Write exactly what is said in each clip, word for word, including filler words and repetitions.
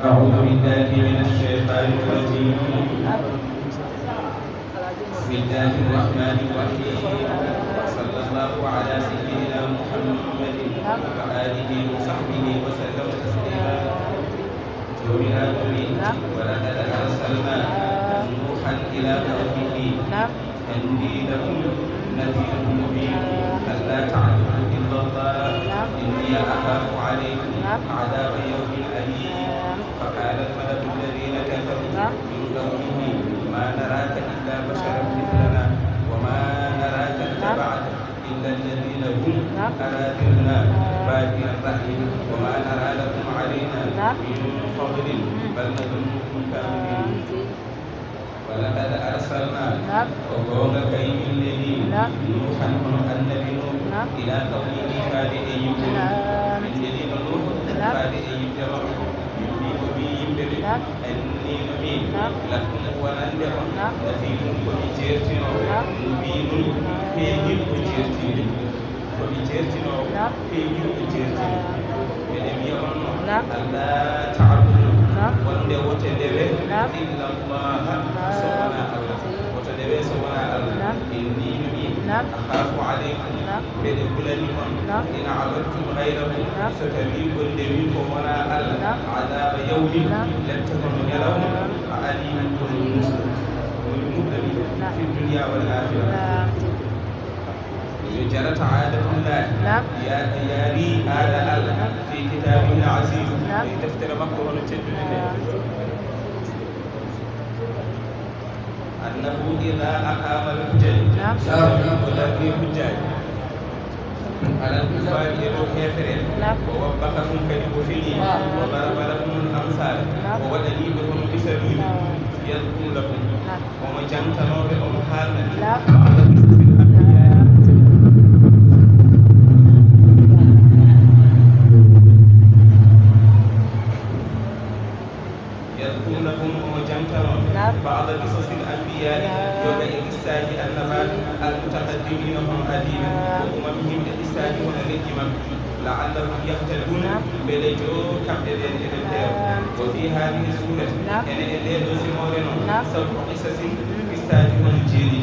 أعوذ بالله من الشيطان الرجيم. بسم الله الرحمن الرحيم. وصلى الله على سيدنا محمد وآله وصحبه وسلم تسليما. Joomiraaɗo wi, ولقد أرسلنا نوحا إلى قومه. En ndi lakum nadhirun mubin, alla ta'budu illa Allah, inni akhafu alaykum adhaba yawmin alim. فقال الملأ الذين كفروا من قومه ما نراك إلا بشرا مثلنا وما نراك اتبعك إلا الذين هم أراذلنا بادي الرأي وما نرى لكم علينا من فضل بل نظنكم كاذبين. ولقد أرسلنا، ko goonga kay min nelii, Nuuhan, hono annabi Nuuhu, ilaa qawmihi, faade e yimɓe mum. Min neliino Nuuhu faade e yimɓe makko. Min mbii ko min yimɓe ɓe, en neliino min, lakum, wonande on, nadhirun, ko mi jeertinoowo, mubiinun, feeñiiɗo ko jeertinde. Ko mi jeertinoowo, feeñiiɗo ko jeertinde. Mbeɗe wiya on noon, alla ta'budu, wonde woto ndewe, illa Allaha, so wonaa Alla. Woto ndewe so wonaa Alla. Inni, no min, akhafu alaykum, mbeɗe hulani on, in abadtum ghayrahu, so tawii on ndewi ko wonaa Alla, adhaba yawmin, lepte kono ñalawma, a alimun kono muusɗo, woni muɗɗani, fi dunya wal akhirah. Yo jarata aadatullahi, ya-, yaari aada Alla, fi kitaabihil aziz, e deftere makko hono teddunde nde. Annahu ida aqama al hujjaj, so tawi o darni hujjaaji, alal kuffaari e dow heeferen, wa wabbahahum, kadi o fini, wa daraba lahumul amsala, o waɗani ɓe hono misaluuji, yadkuru lakum, omo jangtanoo ɓe, omo haalna ɓe. Yadkuru lakum, omo jangtanoo ɓe. Ba'da qisasil anbiyaa'i, yoga e qissaaji annabaaɓe, al mutaqaddimiina, hono aadiiɓe, wa umamihim, e qissaaji hono leƴƴi maɓɓe. La'allahum yahtadun, mbele joo kamɓe ɓeen eɓe peewa. Wa fi haadihi suurati, ene e ndee ɗoo simoore noon, sab'u qisasin, qissaaji hono jeeɗiɗi.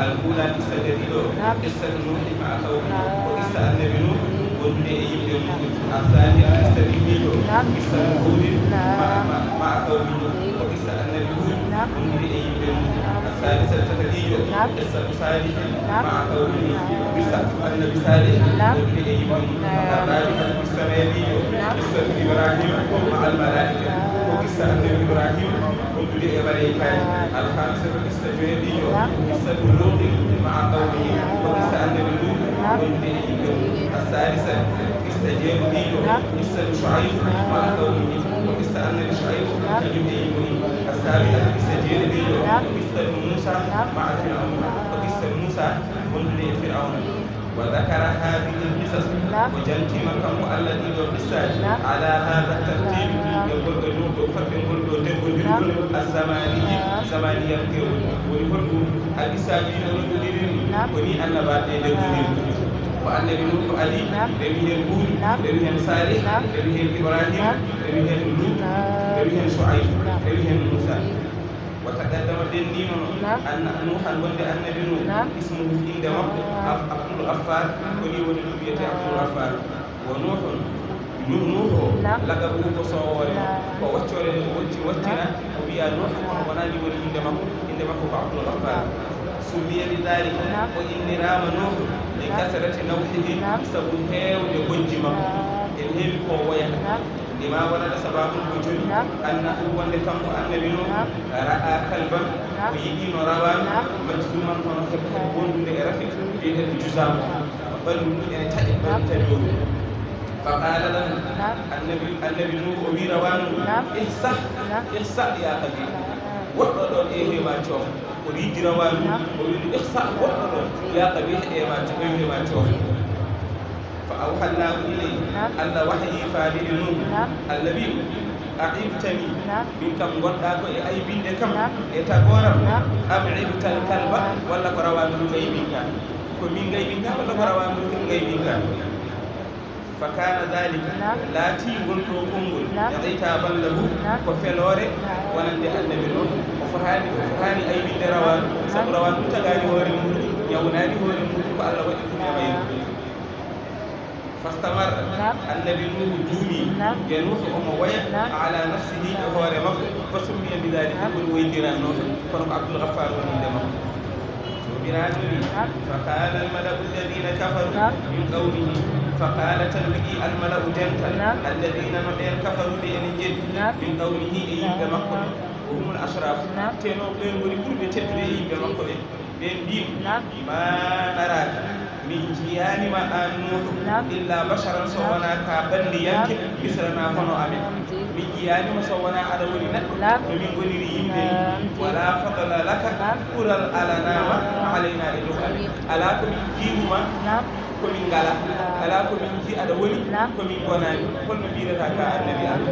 Al uulaa, qissa gadiiɗo o, qissatu Nuuhin ma'a qawmihi, ko qissa annabi Nuuh wondude e yimɓe mum. Al thaaniya, qissa ɗiɗmiiɗo o, qissatu Huudin ma'a, ma'a, ma'a qawmihi, ko qissa annabi Huud wondude e yimɓe mum. Al saalisatu, tataɓiijo o, qissatu Saalihin ma'a qawmihi, qissa annabi Saalih wondude e yimɓe mum. Al raabi'atu, qissa nayaɓiijo o, qissatu Ibraahiima ma'al malaa'ika, ko qissa annabi Ibraahiima wondude e malaa'ikaaji. Al khaamisatu, qissa joyaɓiijo o, qissatu Luutin ma'a qawmihi, ko qissa annabi Luutu wondude e yimɓe mum. Al saadisatu, qissa jeegoɓiijo o, qissatu Shu'ayb ma'a qawmihi, ko qissa annabi Shu'ayb kañum e yimɓe mum. Al saabi'atu, qissa jeeɗiɗiijo o, qissatu Muusaa ma'a Fir'awna, ko qissa Muusaa wondude e Fir'awna. Wa dhakara haadihil qisas, o jantiima kanko Alla ɗii ɗoo qissaaji, ala haadha tartiibi, e ngol ɗoo, ɗoo fotde ngol ɗoo deggondirgol, azzamaaniyyi, zamaaniyankewol. Woni holɗum? A qissaaji ɗii no noddiriri ni, ko nii annabaaɓe ɓee noddiriri. Ko annabi Nuuhu ari, rewi heen Huudu, rewi heen Saalih, rewi heen Ibraahiima, rewi heen Luutu, rewi heen Shu'aybu, rewi heen Muusaa. Wa taqaddama, ɓenniino no, anna Nuuhan, wonde annabi Nuuhu, ismuhu, innde makko, Af-, Abdul Ghaffar, ko nii woni ɗum wiyetee Abdul Ghaffar. Wa Nuuhun, Nuuhu o, laqabuhu, ko soowoore makko, ko waccoore nde o wacci, waccina, o wiya Nuuhu, kono wonaa nii woni innde makko, innde makko ko Abdul Ghaffar. Summiya bi daalika, o inniraama Nuuhu, li kasrati nawhihi, sabu heewde bojji makko, ene heewi ko o woyata. Lima warada, sabaabu ko joni, annahu, wonde kanko annabi Nuuhu, ra'a kalban, o yiɗiino rawaandu, majzuman, hono heɓ-, heɓ-, wondude e rafi, biyeteeɗo juzaam o, ɓanndu ndu ene taƴi, ɓanndu taƴooru. Fa qaala lahu, annabi, annabi Nuuhu o wii rawaandu ndu, ihsa, ihsa ya qabiih, woɗɗo ɗoon, e heewi ma coof. O riiji rawaandu ndu, o wii ndu, ihsa, woɗɗo ɗoon, ya qabiih, e ma, e heewi ma coof. Fa awha Allahu ilayhi, Allah wahyii faade e Nuuhu, Allah wi'i mo, a ibtanii, min kam ngonɗaa ko e aybinde kam, e tagooram, am ibtal kalba, walla ko rawaandu ndu ngaybintaa? Ko min ngaybintaa walla ko rawaandu ndu ngaybintaa? فكان ذلك, نعم. Laatii ngonɗoo konngol, نعم. عتابا له, نعم. Ko feloore, نعم. Wonande Annabi Nuuhu. O fotaani, o fotaani aybinde rawaandu, نعم. Sabu rawaandu ɗum tagaani hoore muuɗum, ñawnaani hoore muuɗum, ko Alla waɗi ɗum e mayru. نعم. فاستمر, نعم. Annabi Nuuhu duumii, نعم. ينوح, omo woya, نعم. على نفسه, e hoore makko, فسمي بذلك, نعم. Woni o inndiraa Nuuhu, kono ko Abdul Gaffaar woni innde makko. Joomiraaɗo wi, نعم. فقال الملأ الذين كفروا, نعم. من قومه, فقال, tan wii, الملأ, dental, نعم. الذين, no ɓeen, كفروا, ɓe ene njebbi, نعم. من قومه, e yimɓe makko ɓe, نعم. وهم الأشراف, نعم. Te noon ɓeen ngoni ɓurɓe teddude e yimɓe makko ɓe, ɓe mbii mo, نعم. ما نراك, min njiyaani ma aan Nuuhu, نعم. إلا بشرا, so, نعم. Wonaa ka banndiyanke, نعم. مثلنا, hono amen. نعم. Min njiyaani ma so wonaa aɗa woni neɗɗo, نعم. No min ngoniri yimɓe ni. نعم. ولا فضل لك, نعم. Ɓural alanaa ma, نعم. علينا, e dow amen. Alaa ko min njiiru ma, نعم. Ko min ngalaa. نعم. Alaa ko min njii aɗa woni, نعم. Ko min ngonaani. Holno mbiiretaa ka Annabi Alla?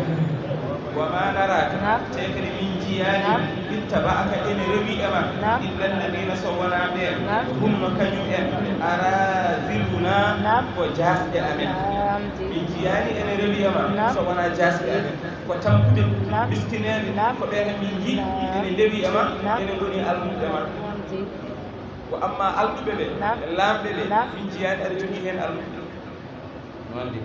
وما نراك, نعم. Te kadi min njiyaani, نعم. اتبعك, ene rewi e ma, نعم. إلا الذين, so wonaa ɓeen, نعم. هم, no kañum en, أراذلنا, نعم. Ko jaasɗe amen. نعم. Min njiyaani ene rewi e ma, نعم. So wonaa jaasɗe amen. Ko tampuɓe, نعم. Miskineeɓe, نعم. Ko ɓeen min njii, نعم. Ene ndewi e ma, نعم. Ene ngoni almuɓɓe ma. نعم. Wa amma alɗuɓe ɓe, نعم. Laamɓe ɓe, نعم. Min njiyaani aɗa jogii heen almuɓɓe. Noon de.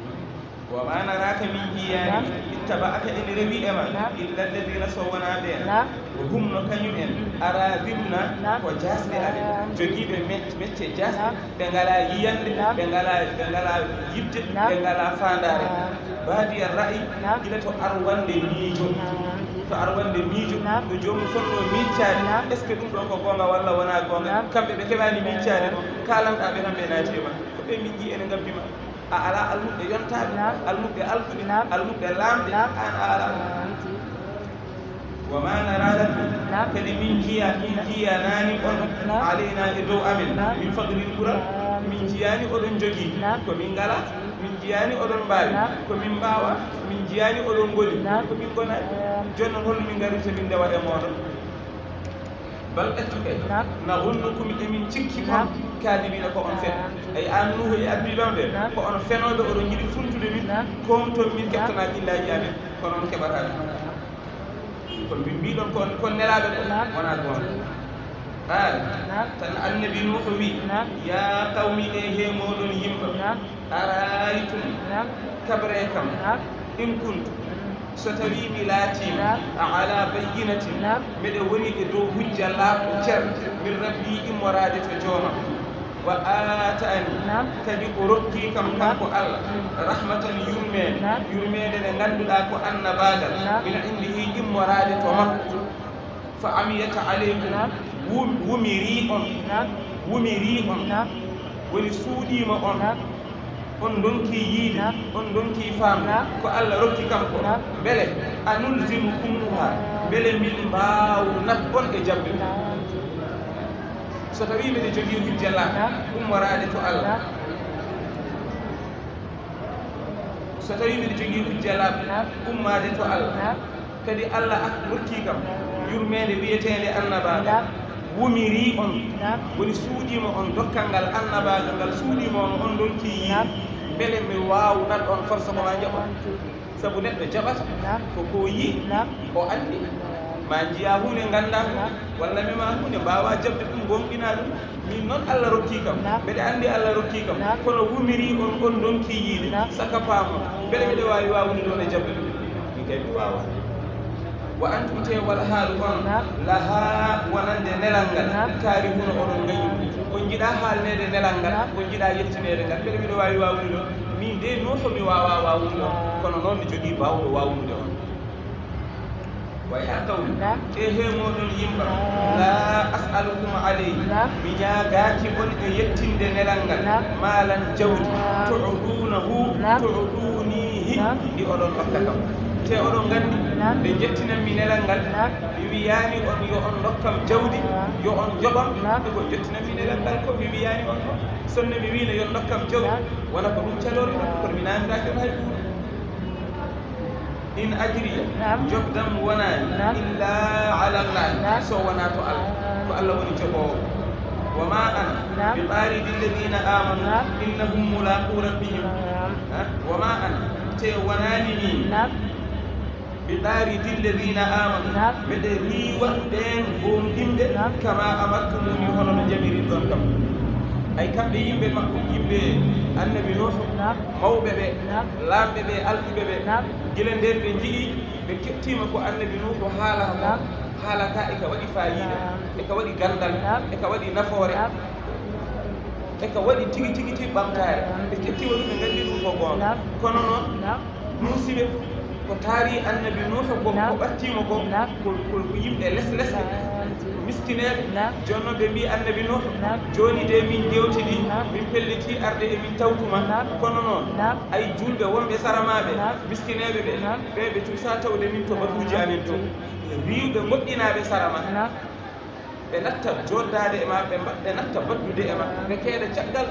وما نراك, min njiyaani, نعم. اتبعك, ene rewi e ma, نعم. إلا الذين, so wonaa ɓeen, نعم. Hum, no kañum en, أراذلنا, نعم. Ko jaasɗe amen, نعم. Jogiiɓe mec-, mecce jaasɗe, نعم. Ɓe ngalaa yiyannde, نعم. Ɓe ngalaa, ɓe ngalaa yiɗde, نعم. Ɓe ngalaa faandaare. نعم. بادي الرأي, نعم. Gila to arwannde miijo. نعم. To arwannde miijo, نعم. Ɗo joomum fotnoo miijaade, نعم. Est-ce que ɗum ɗoo ko goonga walla wonaa goonga? نعم. Kamɓe ɓe keɓaani miijaade ɗum, kaalanɗaa ɓe tan ɓe naati e ma. Ko ɓe min njii ene ngabbi ma. A alaa almuɓɓe yontaaɓe, نعم. Almuɓɓe alɗuɓe, نعم. Almuɓɓe laamɓe, نعم. Aan a alaa ɗum. نعم. وما نرى لكم, نعم. Kadi min njiya, min njiyanaani on, نعم. علينا, e dow amen, نعم. من فضل, ɓural. نعم. Min njiyaani oɗon njogii, نعم. Ko min ngalaa. Min njiyaani oɗon mbaawi, نعم. Ko min mbaawaa. Min njiyaani oɗon ngoni, نعم. Ko min ngonaani. نعم. Jooni noon, holno min ngarirta min ndewa e mooɗon? بل, ɗaccu kay. نعم. نظنكم, emin cikki on, نعم. كاذبين, ko on fen. نعم. Ay, aan Nuuhu e addiiɓe ma ɓe, نعم. Ko on fenooɓe, oɗon njiɗi funtude min, نعم. Koomton min, نعم. Keɓtanaa ɓillaaji amen, kono on keɓataa ɗum. نعم. Ko mbi-, mbiɗon ko on, ko on nelaaɓe ko, نعم. Wonaa goonga. قال, نعم. Tan Annabi Nuuhu wi, نعم. يا قوم, e he mooɗon yimɓe. نعم. أرأيتم, نعم. Kabree kam, نعم. إن كنت, so tawii mi laatiima, نعم. على بينة, نعم. Miɗo woni e dow hujja laaɓɗo cer, من ربي, immoraade to Joomam. وآتاني, نعم. Kadi o rokki kam, نعم. Kanko Alla, رحمة, yurmeende, نعم. Yurmeende nde ngannduɗaa ko annabaagal, نعم. من عنده, immoraade to makko. فعميت عليكم, نعم. Wum-, wumirii on, نعم. Wumirii on, نعم. Woni suuɗiima on, نعم. On ndonkii yiide, نعم. On ndonkii faamde, نعم. Ko Alla rokki kam ko, نعم. Mbele, أنلزمكموها, نعم. Mbele min mbaawnat on e jaɓde ɗum? نعم. So tawii miɗo jogii hujja laaɓɗo, نعم. Ummoraade to Alla. نعم. So tawii miɗo jogii hujja laaɓɗo, نعم. Ummaade to Alla. نعم. Kadi Alla ak-, rokki kam, نعم. Yurmeende wiyeteende annabaagal. نعم. Wumirii on. نعم. Woni suuɗiima on dokkal ngal annabaagal ngal, suuɗiima on, on ndonkii yiide. نعم. Mbele mi waawnat on force ko maa jaɓa? نعم. Sabu neɗɗo jaɓata, نعم. Ko ko yii, نعم. O anndi. نعم. Ma njiyaa huunde, nganndaa huunde, نعم. Walla mema huunde, mbaawaa jaɓde ɗum, ngoonɗinaa ɗum. Min noon, Alla rokki kam. نعم. Mbeɗa anndi Alla rokki kam. نعم. Kono wumirii on, on ndonkii yiide. نعم. Saka paamon. Mbele miɗo waawi waawude ɗum e jaɓde ɗum? Min kay mi waawaa. وأنتم, te wal haalu on, نعم. لها, wonande nelal ngal, نعم. كارهون, oɗon ngañi ɗum. On njiɗaa haalneede nelal ngal, نعم. On njiɗaa yettineede ngal. Mbele miɗo waawi waawude ɗum? Min de, Nuuhu, mi waawaa waawude ɗum. نعم. Kono noon mi jogii baawɗo waawnude on. ويا قوم, نعم. E he mooɗon yimɓe, نعم. لا أسألكم عليه, نعم. Mi ñaagaaki on e yettinde nelal ngal, نعم. مالا, jawdi, نعم. تعطونه, نعم. تعطونيه, نعم. Ndi oɗon okka kam. Te oɗon nganndi, نعم. Nde njettinan mi nelal ngal, نعم. Mi wiyaani on yo on ndokkam jawdi, نعم. Yo on njoɓam, نعم. Ko njettinan mi nelal ngal ko, mi wiyaani on ɗum. Sinno mi wiino yo on ndokkam jawdi, نعم. Wona ko ɗum calori ɗum, kono mi naamiraaki on hay buuru. إن أجري, نعم. Njoɓdam wonaani, نعم. إلا على الله, نعم. So wonaa to Alla. نعم. Ko Alla woni joɓoowo. وما أنا نعم. بطارد الذين آمنوا نعم. إنهم ملاقو ربهم نعم. ها؟ وما أنا te wonani min نعم. بطارد الذين آمنوا نعم. mbeɗa riiwa ɓeen goonɗinɓe نعم. كما أمرتموني hono no njamirirɗon kam. Ay kamɓe yimɓe makko, yimɓe annabi Nuuhu, نعم. mawɓe ɓe, نعم. laamɓe ɓe, alɗuɓe ɓe, نعم. gila ndeen ɓe nji'i, ɓe keɓtiima ko annabi Nuuhu haalata ko. نعم. Haala ka eka waɗi faayiida, نعم. eka waɗi ganndal, نعم. eka waɗi nafoore, نعم. eka waɗi tigi tigi tigi ɓamtaare. Ɓe keɓtiima ɗum, ɓe nganndi ɗum ko goonga. نعم. Kono noon, نعم. muusiɓe, ko taari annabi Nuuhu ko, ko نعم. ɓattiima ko, نعم. ko, ko yimɓe les les, نعم. miskineeɓe. نعم. Jooni noon ɓe mbii annabi Nuuhu, نعم. jooni de min njewtidi, نعم. min pelliti arde emin tawtuma. نعم. Kono noon, نعم. ay juulɓe wonɓe sara maa ɓe, نعم. miskineeɓe ɓe, نعم. ɓe ɓe cuusa tawde min to batuuji amen to. Riiwɓe ngoɗɗinaɓe sara ma. نعم. Ɓe natta jooddaade e ma, ɓe mba-, ɓe natta baddude e ma, ɓe keeda caggal.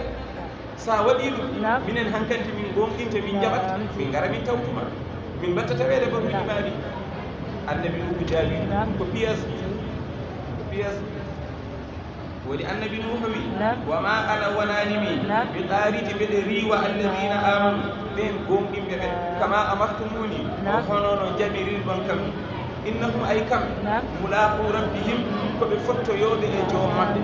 So a waɗii ɗum, نعم. Minen hankadi min goongɗinte, min نعم. njaɓat, min ngara min tawtuma. Min mbatta taweede batuuji نعم. ma ɗi. Annabi Nuuhu jaabii ɗum. نعم. Ko piège. Ko piège. Woni annabi Nuuhu wi, نعم. وما أنا, wonaani min, نعم. بطارد, mbeɗa riiwa, الذين نعم. آمنوا, ɓeen goongɗinɓe ɓe, نعم. كما أمرتموني, نعم. hono no njamirirɗon kam. إنهم, ay kamɓe, نعم. ملاقو ربهم, ko ɓe fottoyooɓe e joom maɓɓe.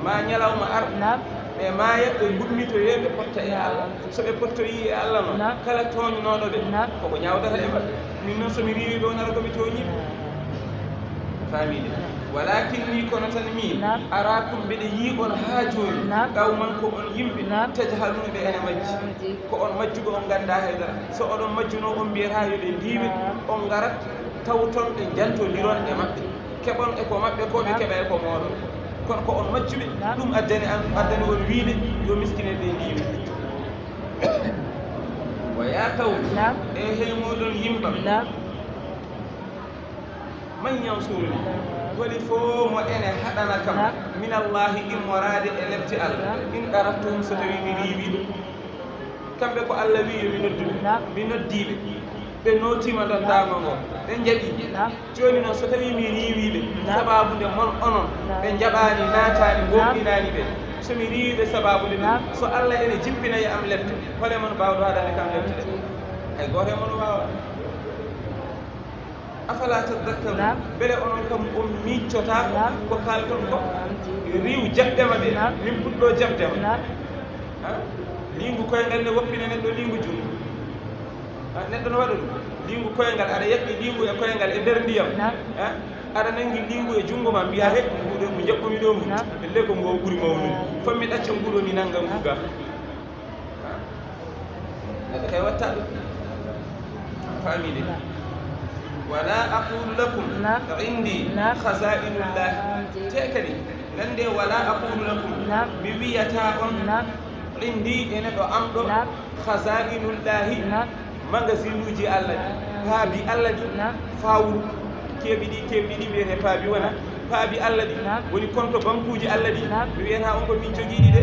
Ma ñalawma ar, نعم. ɓe maaya, ɓe mbuɗmitoyee, ɓe potta e Allah. So ɓe pottoyii e Allah noon, نعم. kala tooñnooɗo ɓe, نعم. koko ñaawdata e maɓɓe. Min noon, so mi riiwii ɓe, wonata ko mi tooñii ɓe. Faamiiɗe? ولكني, kono tan miin, نعم. أراكم, mbeɗa yi'i on haa jooni, نعم. قوما, ko on yimɓe, نعم. تجهلون, ɓe ene majji. Ko on majjuɓe, on nganndaa hay dara. So oɗon majjunoo, on mbiyata yo ɓe ndiiwe, نعم. on ngarat, tawton ɓe, njantondiron e maɓɓe. Keɓon e ko maɓɓe ko, ɓe نعم. keɓa e ko mooɗon. Kono ko on majjuɓe, نعم. ɗum addani an, addani on wiide yo miskineeɓe ɓe ndiiwe. ويا قوم, نعم. e hey mooɗon yimɓam, نعم. من ينصرني, holi fof mo ene haɗana kam, نعم. من الله, immoraade e lepte Allah, نعم. إن طردتهم, so tawii mi riiwii ɓe. Kamɓe ko Allah wi yo mi noddu ɓe. نعم. Mi noddii ɓe. Ɓe nootiima noddaango ngo. Ɓe njaɓii. نعم. Jooni noon, so tawii mi riiwii ɓe, نعم. sabaabu nde mon onon, نعم. ɓe njaɓaani, naataani, نعم. goongɗinaani ɓe. So mi riiwii ɓe sabaabu nde ɗum, نعم. so Allah ene jippina e am lepte, hol e mon baawɗo haɗande kam lepte ɗe? Hay gooto e mon waawaa. أفلا تذكرون. نعم. Mbele onon kam on miijcotaako نعم. ko kaalton ko? نعم. Riiw jaɓde ma ɓe, نعم. min puɗɗoo jaɓde ma. نعم. Ha? Liingu koyngal ne woppina neɗɗo liingu junngo. Ha? Neɗɗo no waɗa ɗum. Liingu koyngal, aɗa yaɓɓi liingu e koyngal e nder ndiyam. نعم. Ha? Aɗa nanngi liingu e junngo ma, mbiyaa, "He, nguɗo mo njaɓɓumi ɗo ngu. نعم. Ellee ko ngo ɓuri mawnude. Faa mi ɗacca nguɗo, mi nannga ngu ga." Ha? Neɗɗo kay watta ɗum. Faamiiɗe? ولا أقول لكم نعم. عندي نعم. خزائن الله. نعم. Te kadi, nganndee, ولا أقول لكم, نعم. mi wiyataa on, نعم. عندي, ene ɗo am ɗo, نعم. خزائن الله, نعم. magasinuuji Allah ɗi, نعم. paabi Allah ɗi, نعم. fawru, keeɓi ɗi, keeɓi ɗi, mbiyetee paabi wona, paabi Allah ɗi, نعم. woni compte banqueuji Allah ɗi, نعم. mi wiyataa on ko min jogii ɗi de.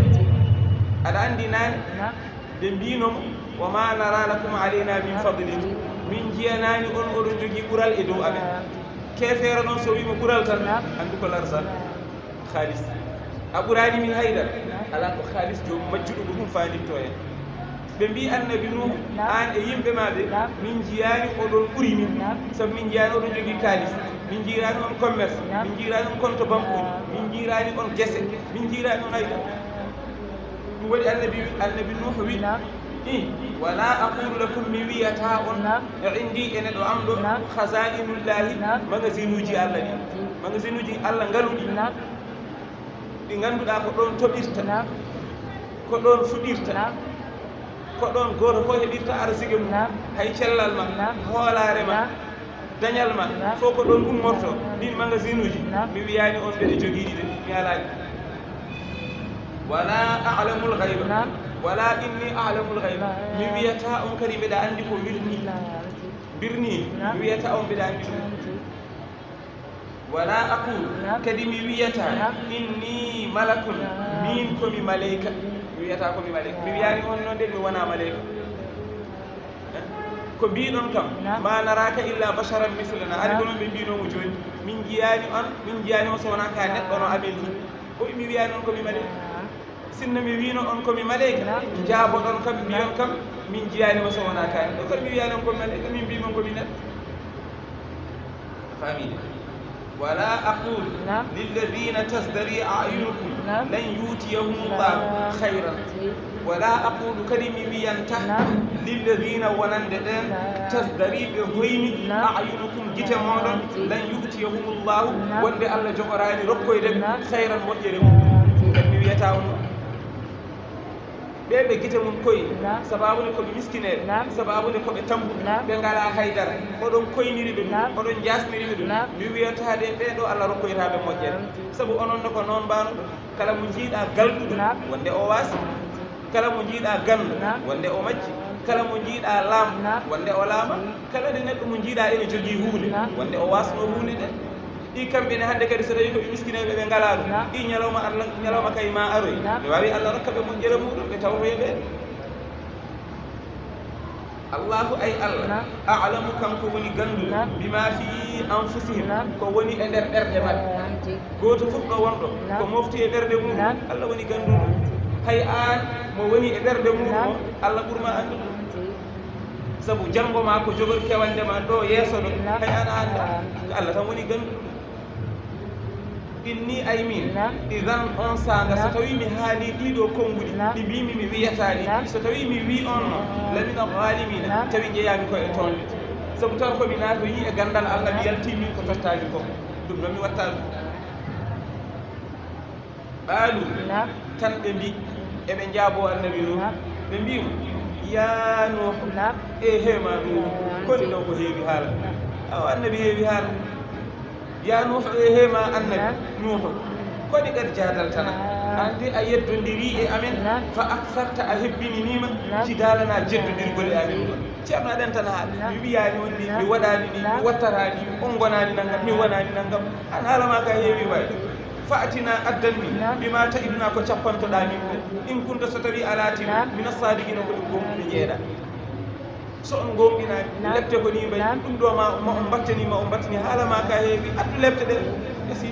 Aɗa anndi naane, نعم. ɓe mbiino mo, وما نرى لكم علينا من فضل. Min njiyanaani on oɗon jogii ɓural e dow amen. Keefeero noon, so wiima ɓural tan, نعم. anndu ko l'argent, kaalis. A ɓuraani min hay dara. Alaa ko kaalis joom majjuɗo ko ɗum faandittoo en. Ɓe mbii annabi Nuuhu, نعم. aan e yimɓe maa ɓe, نعم. min njiyaani oɗon ɓuri min. نعم. Sabu min njiyaani oɗon jogii kaalis. Min njiiraani on commerce. نعم. Min njiiraani on compte banqueuji. Min njiiraani on gese. Min njiiraani on hay dara. Ɗum waɗi annabi, annabi Nuuhu wi, نعم. i, ولا أقول لكم, mi wiyataa on, نعم. عندي, ene ɗo am ɗo, نعم. خزائن الله, نعم. magasinuuji Allah ɗi. Magasinuuji Allah ngaluɗi. نعم. Ɗi ngannduɗaa ko ɗoon toɓirta. نعم. Ko ɗoon fuɗirta. نعم. Ko ɗoon gooto fof heɓirta arsike mum. نعم. Hay cellal ma, نعم. hoolaare ma, نعم. dañal ma, نعم. fof ko ɗoon ummortoo. Ɗiin magasinuuji, نعم. mi wiyaani on mbeɗa jogii ɗi de, mi alaa ɗi. ولا أعلم الغيب. نعم. ولا إني أعلم الغيب. نعم. Mi wiyataa on kadi mbeɗa anndi ko wirnii. نعم. Birnii, نعم. mi wiyataa on mbeɗa anndi ɗum. ولا أقول, نعم. Kadi mi wiyataa, نعم. إني ملك, نعم. Miin ko mi maleyka. Mi wiyataa ko mi maleyka. Mi wiyaani on noon de, mi wonaa maleyka. Eh? Ko mbiiɗon kam, نعم. ما نراك إلا بشرا مثلنا. Ari ko نعم. Noon ɓe mbiinoo mo jooni. Min njiyaani on, min njiyaani on so wonaa ka neɗɗo no amen ni. O wi mi wiyaani on ko mi maleyka. Sinno mi wiino on ko mi maleyka, njaaboɗon kam, mbiyon kam, min njiyaani mo so wonaa kaani. Ɗo kadi mi wiyaani on ko mi maleyka, min mbii mon ko mi neɗɗo. Famille. Wala aqulu lilladina tasdari ayunukum lan yutiyahum llahu khayran. Wala aqulu, kadi mi wiyanta lilladina, wonande ɓen, tasdari ɓe hoyni, ayunukum, gite mooɗon, lan yutiyahum llahu, wonde Allah jogoraani rokkoyde ɓe, khayran, moƴƴere mum. Kadi mi wiyata on. Ɓe ɓe gite mum koyni, sababu nde ko ɓe miskineeɓe, sababu nde ko ɓe tambuɓe, ɓe ngalaa haydara. Oɗon koyniri ɓe ɗum, oɗon jaasniri ɓe ɗum. Mi wiyata de ɓee ɗo Allah rokkoyta ɓe moƴƴere. Sabu onon ne ko noon mbaano. Kala mo njiiɗa galɗuɗo, wonde o waasi. Kala mo njiiɗa ganndo, wonde o majji. Kala mo njiiɗa laam, wonde o laama. Kala nde neɗɗo mo njiiɗa ene jogii huunde, wonde o waasno huunde nde. Ɗi kamɓe ne hannde kadi, so tawii ko ɓe miskineeɓe, ɓe ngalaa ɗum, ɗi ñalawma Allah, ñalawma kay ma aroy, ɓe waawi Allah rokka ɓe moƴƴere muɗum, ɓe tawtoya ɓe. Allahu, ay Allah, a'lamu, kanko woni gannduɗo, bima fi anfusihim, ko woni e nder ɓerɗe maɓɓe. Gooto fof ɗo wonɗo, ko mofti e ɓerɗe muɗum, Allah woni gannduɗo. Hay aan mo woni e ɓerɗe muɗum o, Allah ɓurma anndude. Sabu janngo ma ko jogori kewande ma ɗo yeeso ɗo, hay aan a annda. Ko Allah tan woni gannduɗo. Inni, ay min, idan, on saanga, so tawi mi haali ɗiɗo konnguɗi, ɗi mbimi mi wiyata ɗi, so tawi mi wi on no, lamina zalimina, tawi jeeyami ko e toonde. Sabu tan ko mi naatoyi e ganndal Allah, mi yalti min ko tottami ko. Ɗum noon mi watta ɗum. Qaalu, tan ɓe mbi, eɓe njaabo Annabi Nuuhu, ɓe mbi mo, ya Nuuhu, e he ma Nuuhu, koni ɗo ko heewi haala. Awa Annabi heewi haala. Ya Nuuhu, e he ma Annabi Nuuhu, koni qad jaadaltana, aan de a yeddondiri e amen, fa aksarta, a hebbininiima, jidalanaa, jeddodirgol e amen ngol. Ceerno, aɗa anndi tan haala, mi wiyaani on ni, mi waɗaani ni, mi wattaraani, on ngonaani nanngam, mi wonaani nanngam. Aan haala ma ka heewi waay. Fa'tina, addan min, bima ta'iduna, ko cappantoɗaa min ko. In kunta, so tawi a laatiima, mina saadiqina, ko ɗum gomɗinɓe jeeɗa. So on gomɗinaani, lepte ko ni mbayi, ɗum ɗo ma, ma on mbattani, ma on mbattani, haala ma ka heewi, addu lepte ɗe. Esi.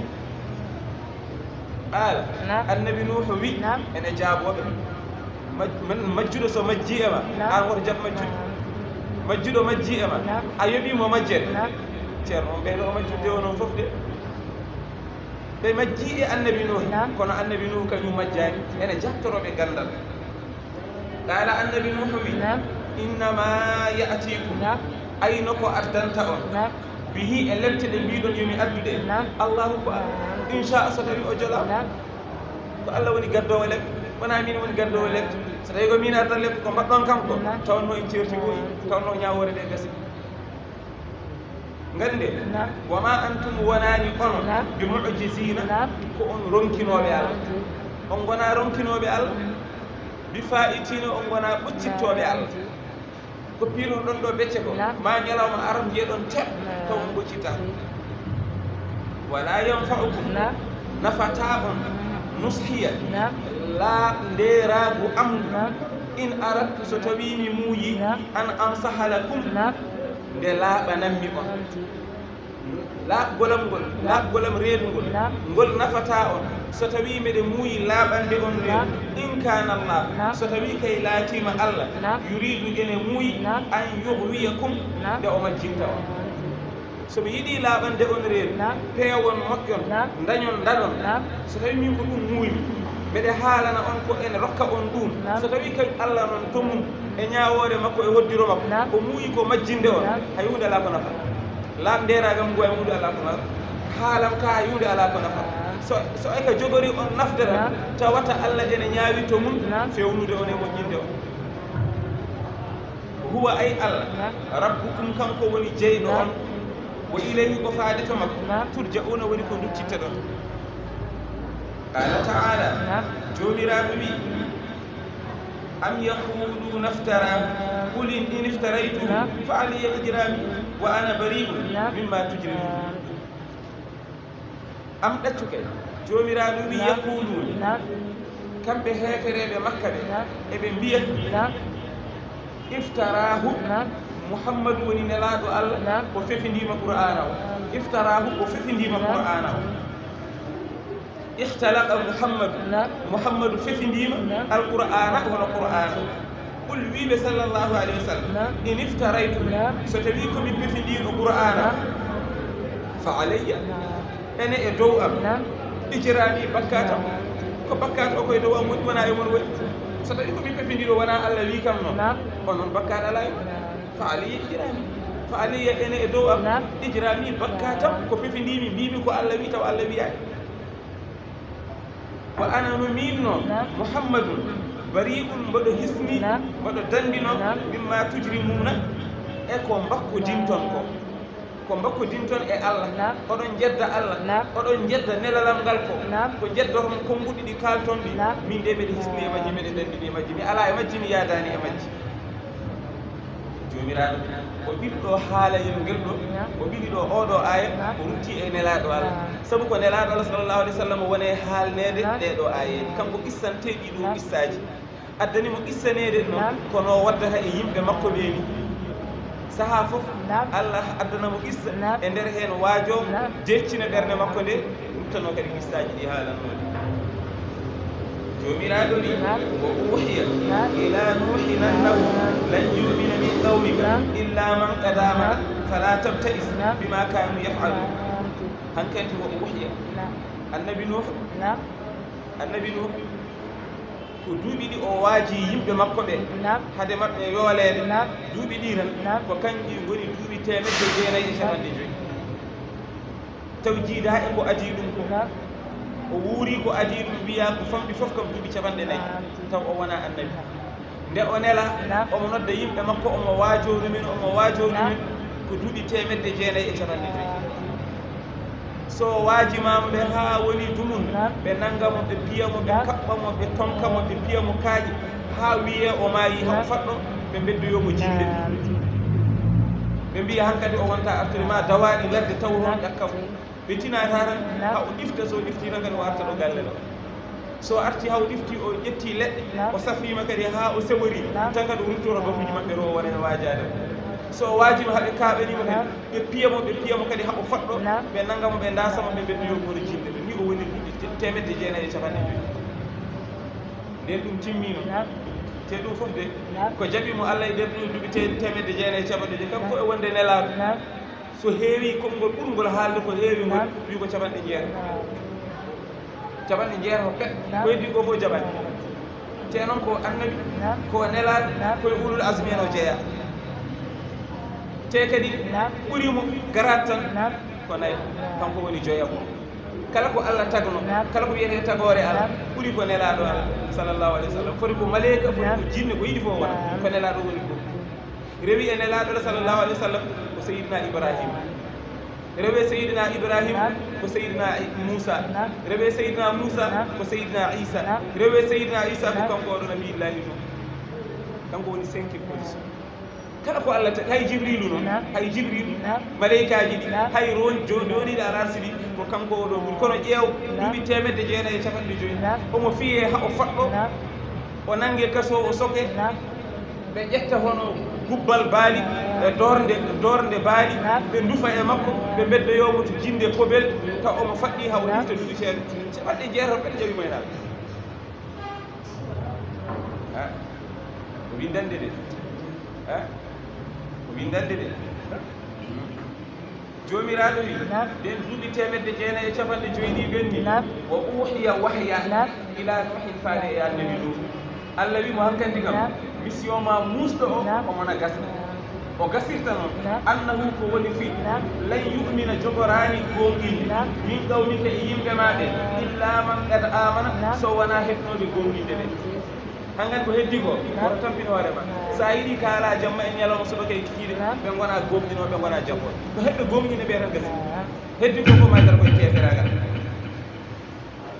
Qaala, Annabi Nuuhu wi, ene jaaboo ɓe. Maj-, man, majjuɗo so majjii e ma, aan woto jaɓ majjude. Majjuɗo majjii e ma, a yoɓii mo majjere. Ceerno, on ɓeydo o majjude o noon fof de. Ɓe majjii e Annabi Nuuhu, kono Annabi Nuuhu kañum majjaani, ene jaɓtoroo ɓe ganndal. Qaala, Annabi Nuuhu wi, innama ya'tikum, ayno ko addanta on, bihi, e lepte ɗe mbiɗon yo mi addu ɗe, Allahu, ko, insha, so tawi o jolaama. Ko Allah woni gaddoowo lepte, wonaa min woni gaddoowo lepte. So tawi ko min adda lepte, ko mbaɗɗon kam ko, tawnno en ceerti woyi, tawnno ñaawoore nde gasi. Ngannde, wa ma antum, wonaani onon, bi mu'jizina, ko on ronkinooɓe Allah. On ngonaa ronkinooɓe Allah, bi fa'itina, on ngonaa ɓoccittooɓe Allah. Ko piiruɗon ɗo becce ko, ma ñalawma aran, njiyeɗon teɓ, taw on ɓoccittaama. Wala yanfa'ukum, nafataa on, nushiya, laaɓndeeraagu am ngu, in aradtu, so tawii mi muuyi, an ansaha lakum, nde laaɓanammi on. Laaɓgol am ngol, laaɓgol am reedu ngol, ngol nafataa on, so tawii miɗo muuyi laaɓande on reedu. In kaana Allah, so tawii kay laatiima Allah, yuriidu, ene muuyi, an yughwiyakum, nde o majjinta on. So mi yiɗii laaɓande on reedu, peewon, moƴƴon, ndañon, ndaɗon, so tawii min ko ɗum muuyi-mi, mbeɗe haalana on ko ene rokka on ɗum. So tawii kay Allah noon to mum, e ñaawoore makko, e hoddiro makko, o muuyi ko majjinde on, hay huunde alaa ko nafata. Laaɓndeeraagal ngu e muuɗum alaa ko nafata. Haalam ka hay huunde alaa ko nafata. So, so eka jogori on nafdere, tawata Allah ene ñaawi to mum fewnude on e moƴƴinde on. Huwa, ay Allah, rabbukum, kanko woni jeyɗo on, wa ilayhi, ko faade to makko, turja'una, woni ko duttitteɗon. Qaala ta'ala, Joomiraaɗo wi, am yaquluna iftara, qul in iftaraytuhu fa alayya ijrami wa ana bari'un mimma tujrimun. Am ɗaccu kay, Joomiraaɗo wi, yaquluuna, kamɓe heefereeɓe Makka ɓe, eɓe mbiya, iftaraahu, Muhammadu woni nelaaɗo Allah, o fefindiima Qur'aana o. Iftaraahu, o fefindiima Qur'aana o. Ikhtalaqa Muhammadu. Naam. Muhammadu fefindiima. Naam. Alqur'aana, hono Qur'aana. Qul, wii ɓe, sallallahu alayhi wa sallam. Naam. In iftaraytu. Naam. So tawii ko mi fefindiiɗo Qur'aana. Naam. Fa alayya. Naam. Ene e dow am. Naam. Ijraami, bakkaat am. Naam. Ko bakkaat o ko e dow am woni, wonaa e mon woni. So tawii ko mi fefindiiɗo, wonaa Allah wii kam noon. Naam. Onon bakkaat alaa e mon. Naam. Fa alayya ijraami. Fa alayya, ene e dow am. Naam. Ijraami, bakkaat am. Naam. Ko fefindiimi, mbiimi ko Allah wii, taw Allah wiyaani. Wa ana, no miin noon, Naam. Muhammadun, bari'un, mboɗo hisni, Naam. Mboɗo danndino, Naam. Mimma tujrimuuna, e ko mbakkodinton ko. Ko mbakkodinton e Allah. Naam. Oɗon njedda Allah. Naam. Oɗon njedda nelalam ngal ko. Naam. Ko njeddoton konnguɗi ɗi kaalton ɗi. Naam. Min de mbeɗa hisni e majji, mbeɗa danndini e majji. Mi alaa e majji, mi yaadaani e majji. Joomiraaɗo o ɓili ɗo haalayel ngel ɗo, Naam. O ɓili ɗo oo ɗo aaya, Naam. O rutti e nelaaɗo Allah. Naam. Sabu ko nelaaɗo Allah sallallahu alayhi wa sallam woni e haalneede Naam. Ɗee ɗo aayeeje. Kanko qissantee ɗii ɗoo Naam. Qissaaji. Addani mo qissaneede noon, Naam. Kono o waddata e yimɓe makko ɓee ni. Sahaa fof, Naam. Allah addana mo qissa, Naam. E nder heen waajoowo, Naam. Deeccina ɓernde makko nde, ruttanoo kadi qissaaji ɗi haalannooɗi. Joomiraaɗo wi, Naam. Wa uhiya Naam. Ila Nuuhin annahu Naam. Lan yu'mina min qawmika Naam. Illa man qad amana Naam. Fala tabta'is Naam. Bima kanu yaf'alun. Naam. Hankadi wa uhiya. Naam. Annabi Nuuh. Naam. Annabi Nuuh. Ko duuɓi ɗi o waaji yimɓe makko ɓe. Naam. Hade maɓɓe yooleede. Naam. Duuɓi ɗi tan. Naam. Ko kanƴi ngoni duuɓi teemedde jeenayi e capanɗe joyi. Taw jiidaa e ko adii ɗum ko. Naam. O wuuri ko adii ɗum, mbiyaa ko famɗi fof kam duuɓi capanɗe nayi. Naam. Taw o wonaa annabi. Nde o nelaa, Naam. Omo nodda yimɓe makko, omo waajoo ɗumen, omo waajoo Naam. Ɗumen, ko duuɓi teemedde jeenayi e capanɗe joyi. Naam. So o waajimaama ɓe haa woni dumun, Naam. Ɓe nannga mo, ɓe piya mo, ɓe Naam. Kaɓɓa mo, ɓe tonka mo, ɓe piya mo kaaƴe, haa wiyee o maayi, haa o Naam. Faɗɗo, ɓe mbeddoyoo mo jinnde. Naam. Ɓe mbiya hankadi o wonta artude ma dawaaɗi ladde taw toon Naam. Ƴakka mo. Ɓe tinataa tan, Naam. Haa o ɗifta, so o ɗiftii tan kadi o arta ɗo galle ɗo. So o artii haa o ɗiftii, o ƴettii leɗɗe, Naam. O safiima kadi haa o seworii, Naam. Tan kadi o ruttora batuuji maɓɓe ɗo, o wona e waajaade. So o waajiima haa ɓe kaaɓaniima kadi, Naam. Ɓe piya mo, ɓe piya mo kadi haa o faɗɗo, Naam. Ɓe nannga mo, ɓe ndaasa mo, ɓe mbeddoyoo mo no jinnde. Ɗum ni o woni duuɓi te-, teemedde jeenayi e capanɗe joyi. Nden ɗum timmiino. Naam. Te ɗum fof de, Naam. Ko jaɓi mo Allah e nder ɗum duuɓi te-, teemedde jeenayi e capanɗe joyi, kam Naam. Fof e wonde nelaaɗo. Naam. So heewi konngol ɓurngol haalde ko heewi ngol, Naam. Wi ko capanɗe jeetati. Naam. Capanɗe jeetati ko pet, Naam. Ko heddi ko fof jaɓani. Te noon ko annabi, Naam. Ko nelaaɗo, Naam. Ko e ulul azmi en o jeyaa. Te kadi Naam. Ɓuri mo garaat tan Naam. Ko nayo, Naam. Kanko woni joyamo. Kala ko Allah tagno, Naam. Kala ko wiyetee tagoore Allah, Naam. Ɓuri ko nelaaɗo Allah, Naam. Sallallahu alayhi wa sallam. Foti ko maleyka, foti ko Naam. Jinne, ko yiɗi fof wona, Naam. Ko nelaaɗo woni ko. Rewi e nelaaɗo Allah sallallahu alayhi wa sallam ko Seydina Ibrahima. Rewe Seydina Ibrahima ko Seydina Muusa. Rewe Seydina Muusa ko Seydina Iisa. Rewe Seydina Iisa ko kanko oɗo Nabiyullaahi Nuuh. Kanko woni cinquième position. Kala ko Allah tagi, hay Jibriilu noon, hay Jibriilu, maleykaaji ɗi, hay ron jo-, jooɗiiɗo Al Arsi ɗi, ko kanko oɗo ɓuri. Kono ƴeew, duuɓi teemedde jeenayi e capanɗe joyi, omo fiyee haa o faɗɗo, o nannge kaso, o soke. Ɓe ƴetta hono gubbal baali, e doornde, doornde baali, ɓe ndufa e makko, ɓe mbeddoyoo mo to jinnde pobel, taw omo faɗɗi haa o ɗifta duuɓi seeɗa. Capanɗe jeetati ɓe jawi mo e naal. Ha? Ko winndannde de. Ha? Ko winndannde de. Joomiraaɗo wi, naam, nden duuɓi teemedde jeenayi e capanɗe joyi ɗi ɓenni, naam, wa uuhiya wahya, naam, ilaa Nuuhin, faade e Annabi Nuuhu. Allah wi mo, hankandi kam, naam, mission ma muusɗo o, naam, omo na gasa. O gasirta noon, naam, annahu, ko woni fii, naam, lan yu'mina, jogoraani goongɗinde, naam, min qawmika, e yimɓe ma ɓe, naam, illaa man qad aamana, naam, so wonaa heɓnooɓe goongɗinde ɓe. Hangan ko heddi ko, naam, woto tampin hoore ma. Naam. So a yiɗi kaala jamma e ñalawma subaka e kikiiɗe, naam, ɓe ngona goomɗinooɓe, ɓe ngona jaɓɓooɓe. Ko heɓɓe goomɗinde ɓe tan gasi. Naam. Heddi ko ko ma kala koye keeferaagal.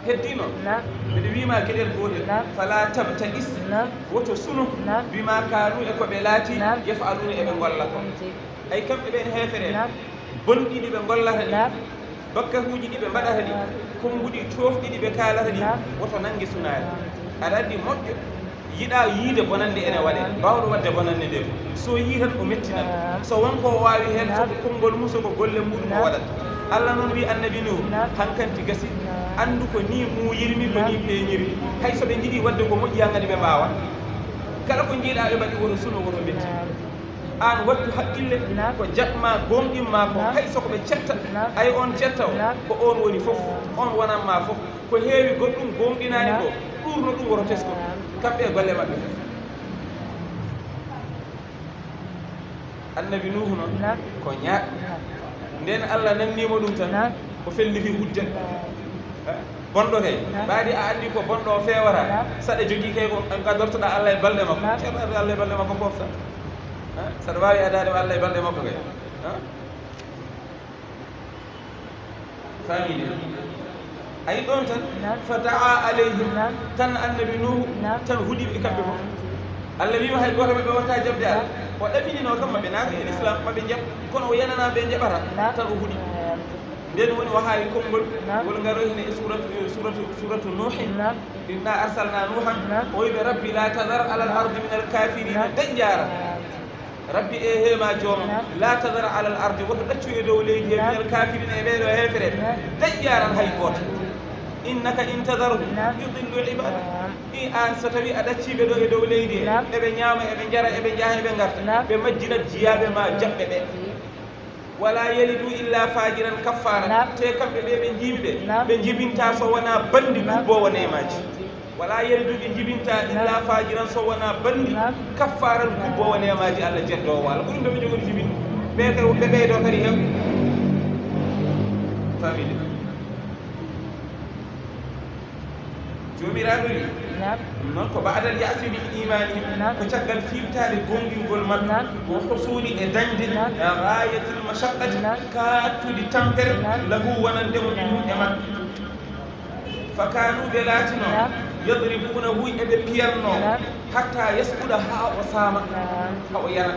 Heddi noon, naam, mbiɗa wiima geɗel gootel. Naam. Fala tabta'is. Naam. Woto sunu. Naam. Bima kaanu, e ko ɓe laati. Naam. Yaf'aluuna, eɓe ngolla ko. Ɗum tigi. Ay kamɓe ɓeen heefereeɓe, naam, bonɗi ɗi ɓe ngollata ɗi, naam, bakkahuuji ɗi ɓe mbaɗata ɗi, naam, konnguɗi coofɗi ɗi ɓe kaalata ɗi, naam, woto nannge sunaare. Naam. Aɗa anndi moƴƴo yiɗaa yiide bonannde ene waɗee, naam, mbaawɗo waɗde bonannde nde fof. So yii tan o mettinat. Naam. So won ko o waawi heen, naam, so ko konngol mum, so ko golle muɗum o, naam, waɗat. Allah noon wi annabi Nuuhu, hankanti gasi, anndu ko ni muuyirmi, ko ni peeñirmi. Hay so ɓe njiɗi waɗde ko moƴƴi, hankadi ɓe mbaawa. Kala ko njiiɗaa ɓe mbaɗi, woto suno, woto metti. Aan wattu haqqille ko jaɓ ma, gooŋɗin ma ko, hay so ko ɓe cetta, ay on cetta o, ko on woni fof, on wonan ma fof. Ko heewi goɗɗum gooŋɗinaani ko, ɗuurno ɗum, woto tesko. Kamɓe e golle maɓɓe fof. Annabi Nuuhu noon ko ñaaɗ. Ndeen Allah nanniima ɗum tan, o felliti hujja. Bonɗo kay, ɓaadi a anndi ko bonɗo o feewata, saɗa jogii kay ko gadortoɗaa Allah e balɗe makko. Ceerno Allah e balɗe makko pofta. Saɗa waawi adaade Allah e balɗe makko kay. Faamii de? Ay ɗoon tan, fa daa alayhim, tan annabi Nuuhu tan huɗi ɓe kamɓe fof. Allah wiima hay gooto maɓɓe wonta jaɓde Allah. O ɗaminino kam maɓe naata e Islam, maɓe njaɓ, kono o yanana ɓe njaɓata, tan o huɗi. Ndeen woni o haali konngol ngol ngaroy heen e suuratu, suuratu, suuratu Nuuhin. Inna arsalna Nuuhan, o wiɓe, Rabbi la tadar alal ardi minal kafirina dayyaara. Rabbi, e heema joomam, la tadar alal ardi, woto ɗaccu e dow leydi he, minal kafirina, e ɓeeɗo heefereɓe, dayyaaran hay gooto. Innaka in tadarhum yudillu ibadak. Ni aan, so tawi a ɗaccii ɓe ɗo e dow leydi he, eɓe ñaama, eɓe njara, eɓe njaha, eɓe ngarta, ɓe majjinat jiyaaɓe ma jaɓɓe ɓe. Wala yalidu illa fajiran kaffara. Te kamɓe ɓe ɓe njiimi ɓe, ɓe njibinta so wona banndi gubboowo neemaaji. Wala yalidu, ɓe njibinta illa fajiran, so wona banndi kaffaaran gubboowo neemaaji Allah, jeddoowo Allah. Ko ɗum ɗo ɓe njogori jibinde. Ɓe kay, ɓe ɓeydo kadi heew. Famille. Joomiraaɗo wi, noon ko ba'dal ya'si min iimaanihim, ko caggal fiiltaade goongɗingol maɓɓe, wo husuli, e dañde, gaayatil mashaqqati, kaattude tampere, lahu, wonande mo, minhum, e maɓɓe. Fa kaanu, ɓe laatinoo, yadribuunahu, eɓe piyatnoo, hatta yasquda, haa o saama, haa o yana.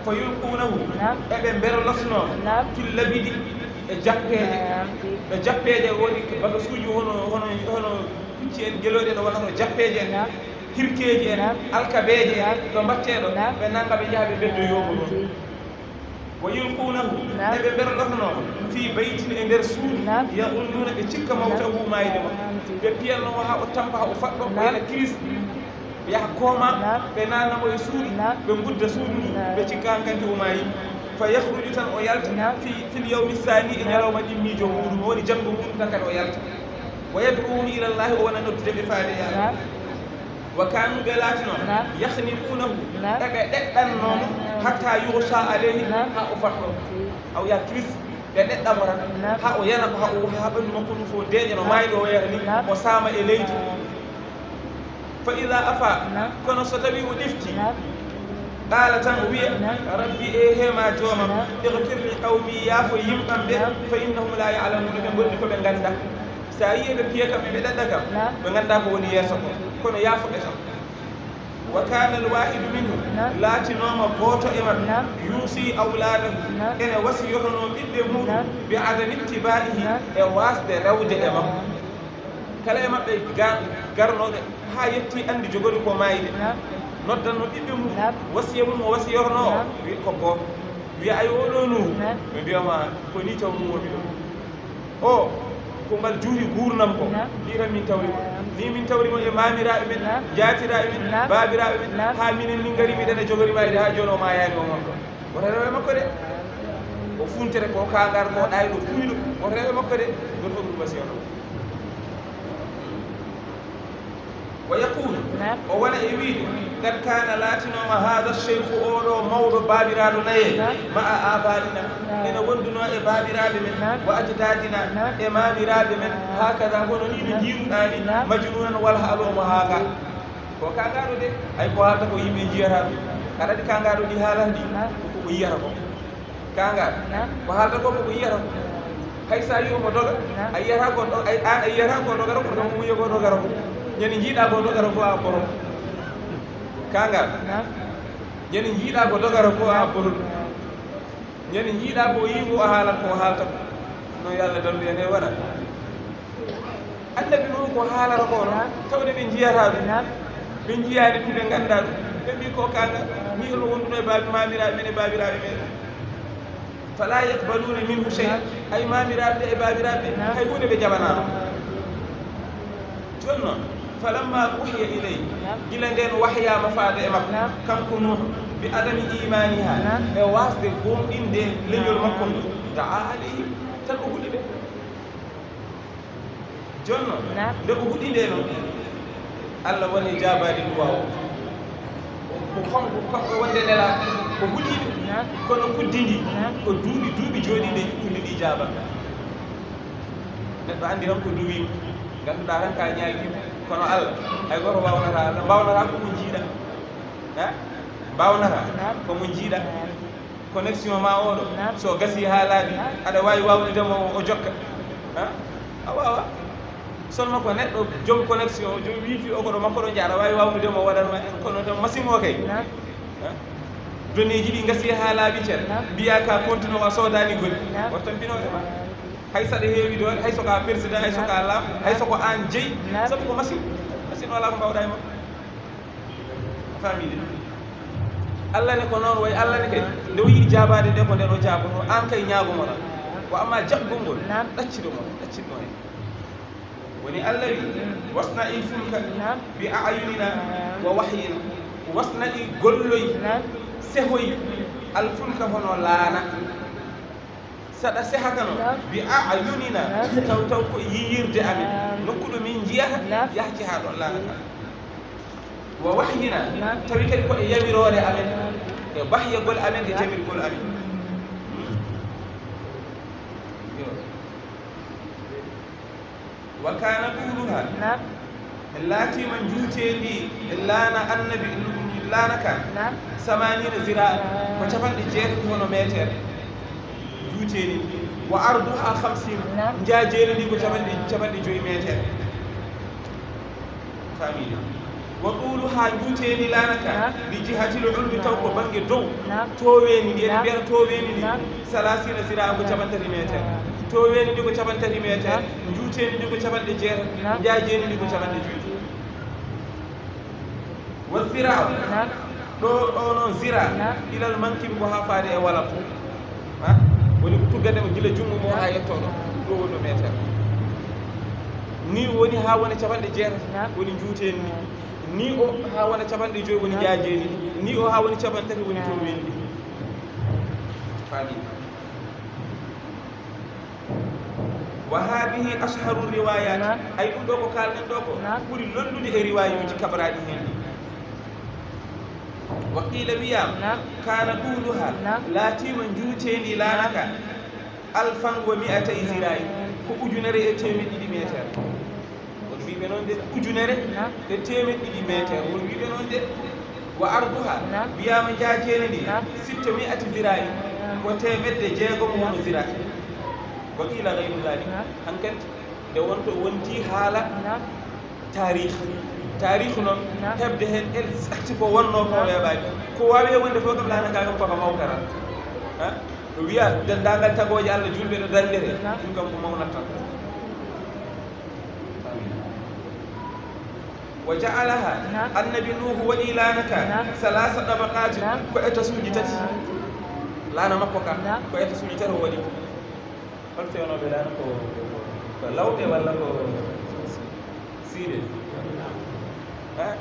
Fa yulquunahu, eɓe mberlotnoo, fil labidi, e jappeeje. E jappeeje woni bagasuuji hono, hono, hono pucci en, gelooɗi en, wonata ko jappeeje en, hirkeeji en, alkabeeje en, ɗo mbattee ɗo, ɓe nannga, ɓe njaha, ɓe mbeddoyoo mo ɗoon. Wa yulquunahu, eɓe mberlotnoo, fii baytin, e nder suudu, yadunnuuna, ɓe cikka, mawtahu, maayde mo. Ɓe piyatnoo mo haa o tampa, haa o faɗɗo, o yana kiris. Ɓe yaha kooma, ɓe naatna mo e suudu, ɓe ngudda suudu ndu, ɓe cikka hankadi o maayi. Fa yakhruju, tan o yalta, fi, fil yawmi saani, e ñalawma ɗimmiijo muuɗum, woni janngo muuɗum tan kadi o yalta. Wa yad'uhum ila Llahi, o wona noddude ɓe faade e Allah. Wa kaanu, ɓe laatinoo, yakhniquunahu, eɓe ɗeɗɗannoo mo, hatta yughsha alayhi, haa o faɗɗo. Aw ya kiris, ɓe ɗeɗɗa mo tan, haa o yana ko, haa o, haa ɓanndu makko ndu fof deeƴa no maayɗo o yahata ni, o saama e leydi. Fa idaa afaa, kono so tawii o ɗiftii, qaala, tan o wiya, Rabbi, e heema joomam, ighfir li qawmi, yaafo yimɓam ɓe, fa innahum laa ya'lamuuna, ɓe ngonndi ko ɓe nganndaa. So a yii eɓe piya kam, eɓe ɗeɗɗa kam, ɓe nganndaa ko woni yeeso ko, kono yaafo ɓe tan. Wa kaana al waahidu minhum, laatinooma gooto e maɓɓe, yuusii awlaadahu, ene wasiyotonoo ɓiɓɓe muuɗum, bi adami ittibaa'ihi, e waasde rewde e makko. Kala e maɓɓe ga-, garnooɓe haa yettii anndi jogori ko maayde, noddanno ɓiɓɓe mum, wasiya mum o wasiyornoo, wi ko gooto. Wiya, "Ay, oo ɗoo Nuuhu," ɓe mbiya ma, "Ko nii tawrunomi ɗum. O, ko ngal juuri nguurndam ko, nii tan min tawri mo. Nii min tawri mo e maamiraaɓe men, njaatiraaɓe men, baabiraaɓe men, haa minen min ngari, miɗen jogori maayde haa jooni, o maayaani, o ngonɗo." Woto rewe makko de. O funtere ko kaangar ko ɗaay ɗo fuuyɗo. Woto rewe makko de. Ɗon fof ɗum wasiya ɗo. Wa yaqulu, o wona e wiide, qad kaana, laatinooma, haada sheykhu, oo ɗoo mawɗo baabiraaɗo naye, ma'a aabaa'ina, ene wondunoo e baabiraaɓe men, wa ajdaadina, e maamiraaɓe men, haakada, hono nii no njiiruɗaa ni, majnuunan, walla haalo omo haanga. Ko kaangaaɗo de, ay, ko haalta ko yimɓe njiyata ɗum. Aɗa anndi kaangaaɗo ɗi haalata ɗi, ko ko yiyata ko. Kaangaaɗo, ko haalta ko, ko ko yiyata ko. Hay so a yii omo doga, a yiyata ko do-, ay, aan a yiyata ko dogata ko, ɗum wiya ko dogata ko. Ñande njiiɗaa ko dogata fof a borom. Kaangaaɗo, ñande njiiɗaa ko dogata fof a borom. Ñande njiiɗaa ko yii ko o haalata ko, o haalta ko. No yo Allah dandu en e waɗa. Annabi Nuuhu ko haalata ko noon, tawde ɓe njiyataa ɗum, ɓe njiyaani ɗum, ɓe nganndaa ɗum. Ɓe mbii, "Ko kaanga, nii hono wonduno e baabi maamiraaɓe men e baabiraaɓe men." Fala yaqbaluna minhu shay'a. Ay mamiraaɓe ɓe e baabiraaɓe ɓe, hay huunde ɓe jaɓanaano. Jooni noon, falamma uhiya ilay, gila nden wahyaama faade e makko, kanko Nuuhu, bi adami imaniha, e wasde gomɗinde leñol makko ngol, daa alayhim, tan o huɗi ɓe. Jooni noon, nde o huɗi nde noon, Allah woni jaabaade duwaawu. Ko kanko, kanko wonde nelaaɗo, o huɗi ɓe. Kono kuddi ndi, ko duuɓi, duuɓi jooɗiiɗe kuddi ndi jaaba. Neɗɗo anndi tan ko duwiima. Ngannduɗaa tan ka ñaagi, kono Allah, hay gooto waawnata Allah, mbaawnata ko mo njiiɗa. Ha? Mbaawnata ko mo njiiɗa. Connexion ma oɗo, so gasi ha laaɓi, aɗa waawi wawnude mo o jokka. Ha? A wawa. Seulement ko neɗɗo joom connexion, joom wifi o, koɗo makko ɗo jaa, aɗa waawi wawnude mo waɗan ma, kono tan machine o kay. Ha? Donneeji ɗi gasi ha laaɓi, cer mbiya ka continue, a soodani goni. Waɗ tampinooje ma. Hay saɗa heewi doole, hay so ka président, hay so ka laam, hay so ko an jeyi, sabu ko machine. Machine wala ko mbawɗa e makko. A faami de? Allah ne ko noon wayi. Allah ne kay, nde o yiɗi jaabaade nde, ko nden o jaaboto. Aan kay ñaagomo tan. Wa amma jaɓgol ngol, ɗacciɗo mo, ɗacciɗo mo heen. Woni Allah wi, "Wasna'i fulka bi a'yunina wa wahyina." Wasna'i, golloy, sehoy, al fulka, hono laana. Saɗa seha kano, bi a'yunina, taw, taw ko yiyirde amen. Nokku ɗo min njiyata, yahti haa ɗon laana ka. Wa wahyina, tawi kadi ko e yamiroore amen, e bahyagol amen, e jamirgol amen. Yo. Wa kana tuluha, laatiima njuuteendi laana annabi, laana ka, samanina zira'an, ko capanɗe jeetati hono meeteer. Njuuteendi. Wa arduha khamsin, njaajeendi ndi ko capanɗe, capanɗe joyi meeteer. Faamiiɗe? Wa tuluha, njuuteendi laana ka, bi jihatil ulwi, taw ko bannge dow, tooweendi ndi, ene mbiyata tooweendi ndi, salasina zira'an, ko capantati meeteer. Tooweendi ndi ko capantati meeteer, njuuteendi ndi ko capanɗe jeetati, njaajeendi ndi ko capanɗe joyi. Wa zira'u, ɗo, ɗo noon zira, ilal mankibi, ko haa faade e walal. Ha? Woni ko tuggande mo gila junngo mo haa yetto ɗo, ɗo woni no meeteer. Ni woni haa wona capanɗe jeetati, woni njuuteendi ndi. Ni o haa wona capanɗe joyi woni njaajeendi ndi. Ni o haa woni capantati woni tooweendi ndi. Faami? Wa hadhihi ashharu riwayat. Ay, ɗum ɗo ko kaalɗen ɗo ko ɓuri lollude e riwayuuji kabraaɗi heen ɗi. Wa qila, wiyaama, kana tuluha, laatiima njuuteendi laana ka, alfan wa mi'atay zira'in, ko ujunere e teemeɗɗe ɗiɗi meeteer. Won wiiɓe noon de ujunere e teemeɗɗe ɗiɗi meeteer. Won wiiɓe noon de wa arduha, wiyaama njaajeendi ndi, sitta mi'ati zira'in, ko teemedde jeegom woni zira. Wa qila ghayru dhalik. Hankadi nde wonto wonti haala taarih. Taarih noon, heɓde heen exact ko wonnoo ko weeɓaaki. Ko waawi e wonde fof kam, laana ka kam ko ka mawkara. Ha? Ko wiya denndaangal tagooje Allah julɓe no darindere, ɗum kam ko mawnat tan. Wa ja'alaha, annabi Nuuhu waɗi laana ka, salasa tabaqatin, ko étage uji tati. Laana makko ka, ko étage uji tati o waɗi. Hol fewnooɓe laana ko, ko lawɗe walla ko siide? Ha?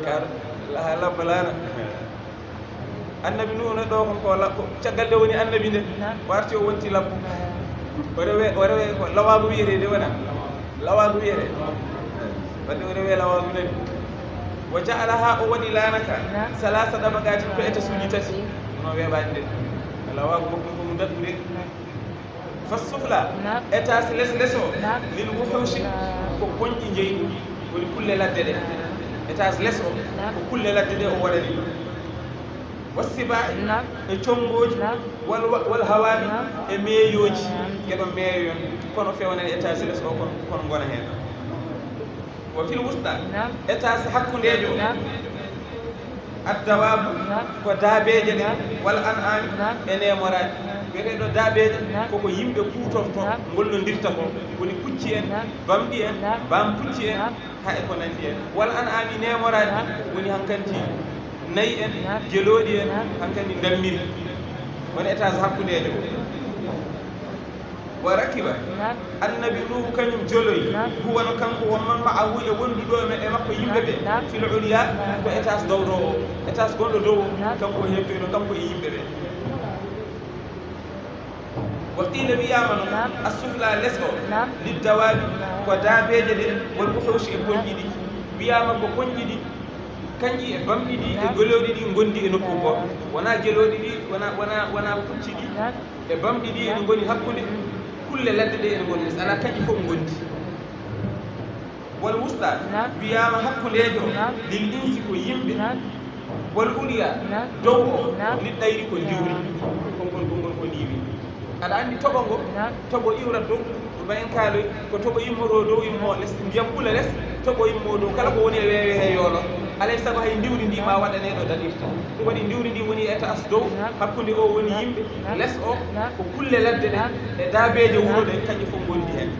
Kar, laha labba laana. Annabi Nuuhu ne ɗo kon ko la-, ko caggal nde woni annabi nde, o arti o wonti labbo. O rewe, o rewe ko lawaagu wiyetee de wona? Lawaagu wiyetee. Wadde o rewe lawaagu nani. Wa ja'alaha, o waɗi laana ka, salasa tabaqatin, ko étage uji tati. Kono weeɓaani de. Lawaagu makko ko mo daɗɗude. Fa sufla, étage les les o, lil wuhushi, ko koñƴi njeyi ɗum, woni kulle ladde ɗe. Étage les o, ko kulle ladde ɗe o waɗani ɗum. Wa siba'i, e conngooji, wal, wal hawami, e meeyooji, geɗon meeyoyon, kono fewnani étage les o, kono, kono ngona heen. Wa fil wusta, étage hakkundeejo o, ad dawabu, ko daabeeje ɗe, wal an'ami, e neemoraaɗi. Wiyeteeɗo daabeeje, koko yimɓe kuutorto, gollondirta ko, woni pucci en, bamɗi en, bampucci en, haa e ko nanndi en. Wal an'ami, neemoraaɗi, woni hankadi nayi en, gelooɗi en, hankadi ndammiri. Woni étage hakkundeejo. Wa rakiba. Naam. Annabi Nuuhu kañum joloyi. Naam. Huwa no kanko won man ma'ahu e wonduɗo e makko yimɓe ɓe. Naam. Fil ulya, ko étage dowɗo o. Étage gonɗo dow o, naam, kanko o heɓtoyno, kanko e yimɓe ɓe. Wa qila, wiyaama no, naam, assufla, les o, naam, liddawaabi, ko daabeeje ɗe, wal wuhuushi, e boñƴi ɗi. Wiyaama ko boñƴi ɗi, kanƴi e bamɗi ɗi e, naam, gelooɗi ɗi ngondi e nokku gooto. Wonaa gelooɗi ɗi, wonaa, wonaa, wonaa pucci ɗi, naam, e bamɗi ɗi ene ngoni hakkunde, kulle ladde ɗe ene ngoni les, alaa, kanƴi fof ngondi. Wal wusta, naam, wiyaama hakkundeejo, naam, lil insi ko yimɓe, naam, wal ulya, naam, dow o, naam, lil ɗayri ko ndiwri. Naam. Konngol, konngol ko ndiwi. Aɗa anndi toɓo ngo, naam, toɓo iwrat dow, ko bayen kaaloy, ko toɓo immoto dow, immo les, ndiyam ɓula les, toɓo immo dow, kala ko woni e weewe he yoolo. Alay sago hay ndiwri ndi ma waɗane ɗo daɗirta. Ɗum waɗi ndiwri ndi woni e taas dow, naam, hakkunde o woni, naam, yimɓe, naam, les o, naam, ko kulle ladde ɗe, naam, e daabeeje wuro ɗe, kañƴe fof ngondi heen.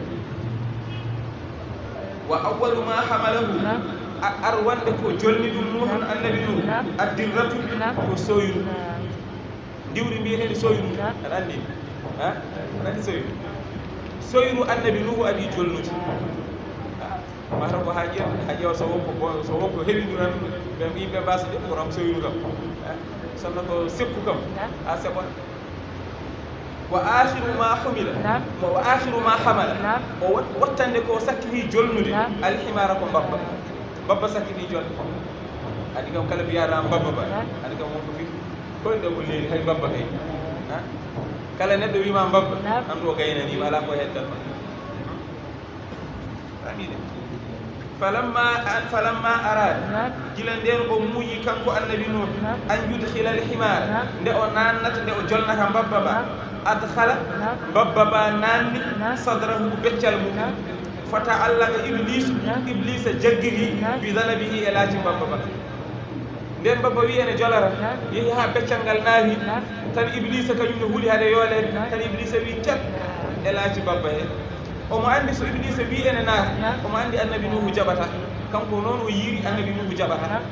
Wa awwalu ma hamalahu, naam, a-, ar wonde ko jolni ɗum Nuuhun, naam, annabi Nuuhu, naam, addirratu, naam, ko soyru. Naam. Ndiwri mbiyeteendi soyru. Naam. Aɗa anndi? Ha? Aɗa anndi soyru? Soyru annabi Nuuhu adii jolnude. Ha? Mataw ko haa ƴeewa, haa ƴeewa so wonko bo-, so wonko heɓi ndu tan, ɓe yimɓe mbaasa ƴettude ko kam soyru kam. Ha? Sonno ko sekku kam. Naam. A seɓon. Wa akhiru ma humila. Naam. Mo wa akhiru ma hamala. Naam. O wat-, wattande ko sakkiti jolnude. Naam. Al himara ko mbabba. Mbabba sakkiti jolnude. Adi kam kala mbiyaɗa mbabba ba. Naam. Adi kam wonko fii. Koy ɗo ko leeli hay mbabba kay. Ha? Kala neɗɗo wiima mbabba. Naam. Andu o gaynaniima, alaa ko heddanma. Falamma, falamma arada, naam, gila ndeen o muuyi kanko annabi Nuuh, naam, an yudkhila al himara, naam, nde o naannata, nde o jolnata mbabba ba, naam, adkhala, naam, mbabba ba naanni, naam, sadrahu beccal mum, naam, fata'allaqa iblisu, naam, iblisa jaggiri, naam, bi dhanabihi e laaci mbabba ba. Nden mbabba wi ene jolara, naam, yehi haa beccal ngal naawi, naam, tan iblisa kañum ne huuli hade yoolede, naam, tan iblisa wi tet e laaci mbabba he. Omo anndi so iblisa wi ene naata, naam, omo anndi annabi Nuuhu jaɓata. Kanko noon o yiiri annabi Nuuhu jaɓata. Naam.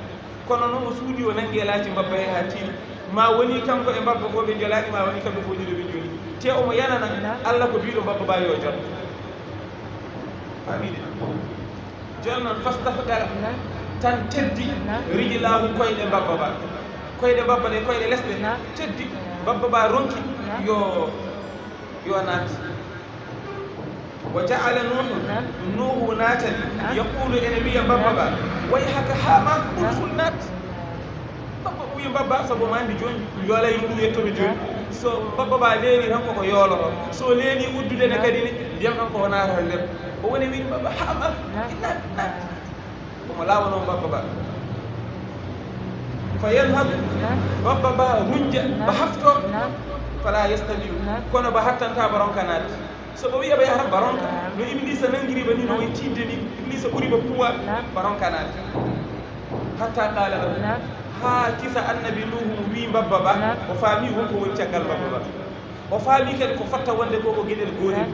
Kono noon o suuɗi, o nanngi e laaci mbabba he haa tiiɗi. Ma woni kanko e mbabba ko ɓe njolaani, ma woni kamɓe fof ɗiɗo ɓe njoli. Te omo yanana, naam, Allah ko biiɗo mbabba ba yo jol. Faamii de? Jooni noon, fastafdara, naam, tan teddi, naam, rijlahu koyɗe mbabba ba. Koyɗe mbabba ɗe, koyɗe lesɗe, naam, teddi. Mbabba ba ronki, naam, yo, yo naat. Wa ja'ala Nuuhu, naam, Nuuhu naatani, naam, yaqulu, ene wiya mbabba ba, naam, wayhaka haama, naam, udkhul, naat. Mbabba ɓuuyi mbabba, sabu omo anndi jooni, yoolay ɗum yettoto jooni. So mbabba ba leeli tan koko yooloto. So leeli uddude ne kadi ne, ndiyam ɗam koko naatata nder. O woni wiide mbabba, haama, naat, naat. Omo laawanoo mbabba ba. Fa yanhadu, mbabba ba runja, ba hafto. Fala yastadiu, kono ba hattantaa ba ronka naatde. So ɓe wiya ɓe yahata baronka, no Iblisa nanngiri ɓe ni, no e tiiɗde ni, Iblisa ɓuri ɓe pouvoir, baronka naati. Hatta qala lahu, haa kisa annabi Nuuhu wii mbabba ba, o faami won ko woni caggal mbabba ba. O faami kadi ko fotta wonde ko, ko geɗel gotel.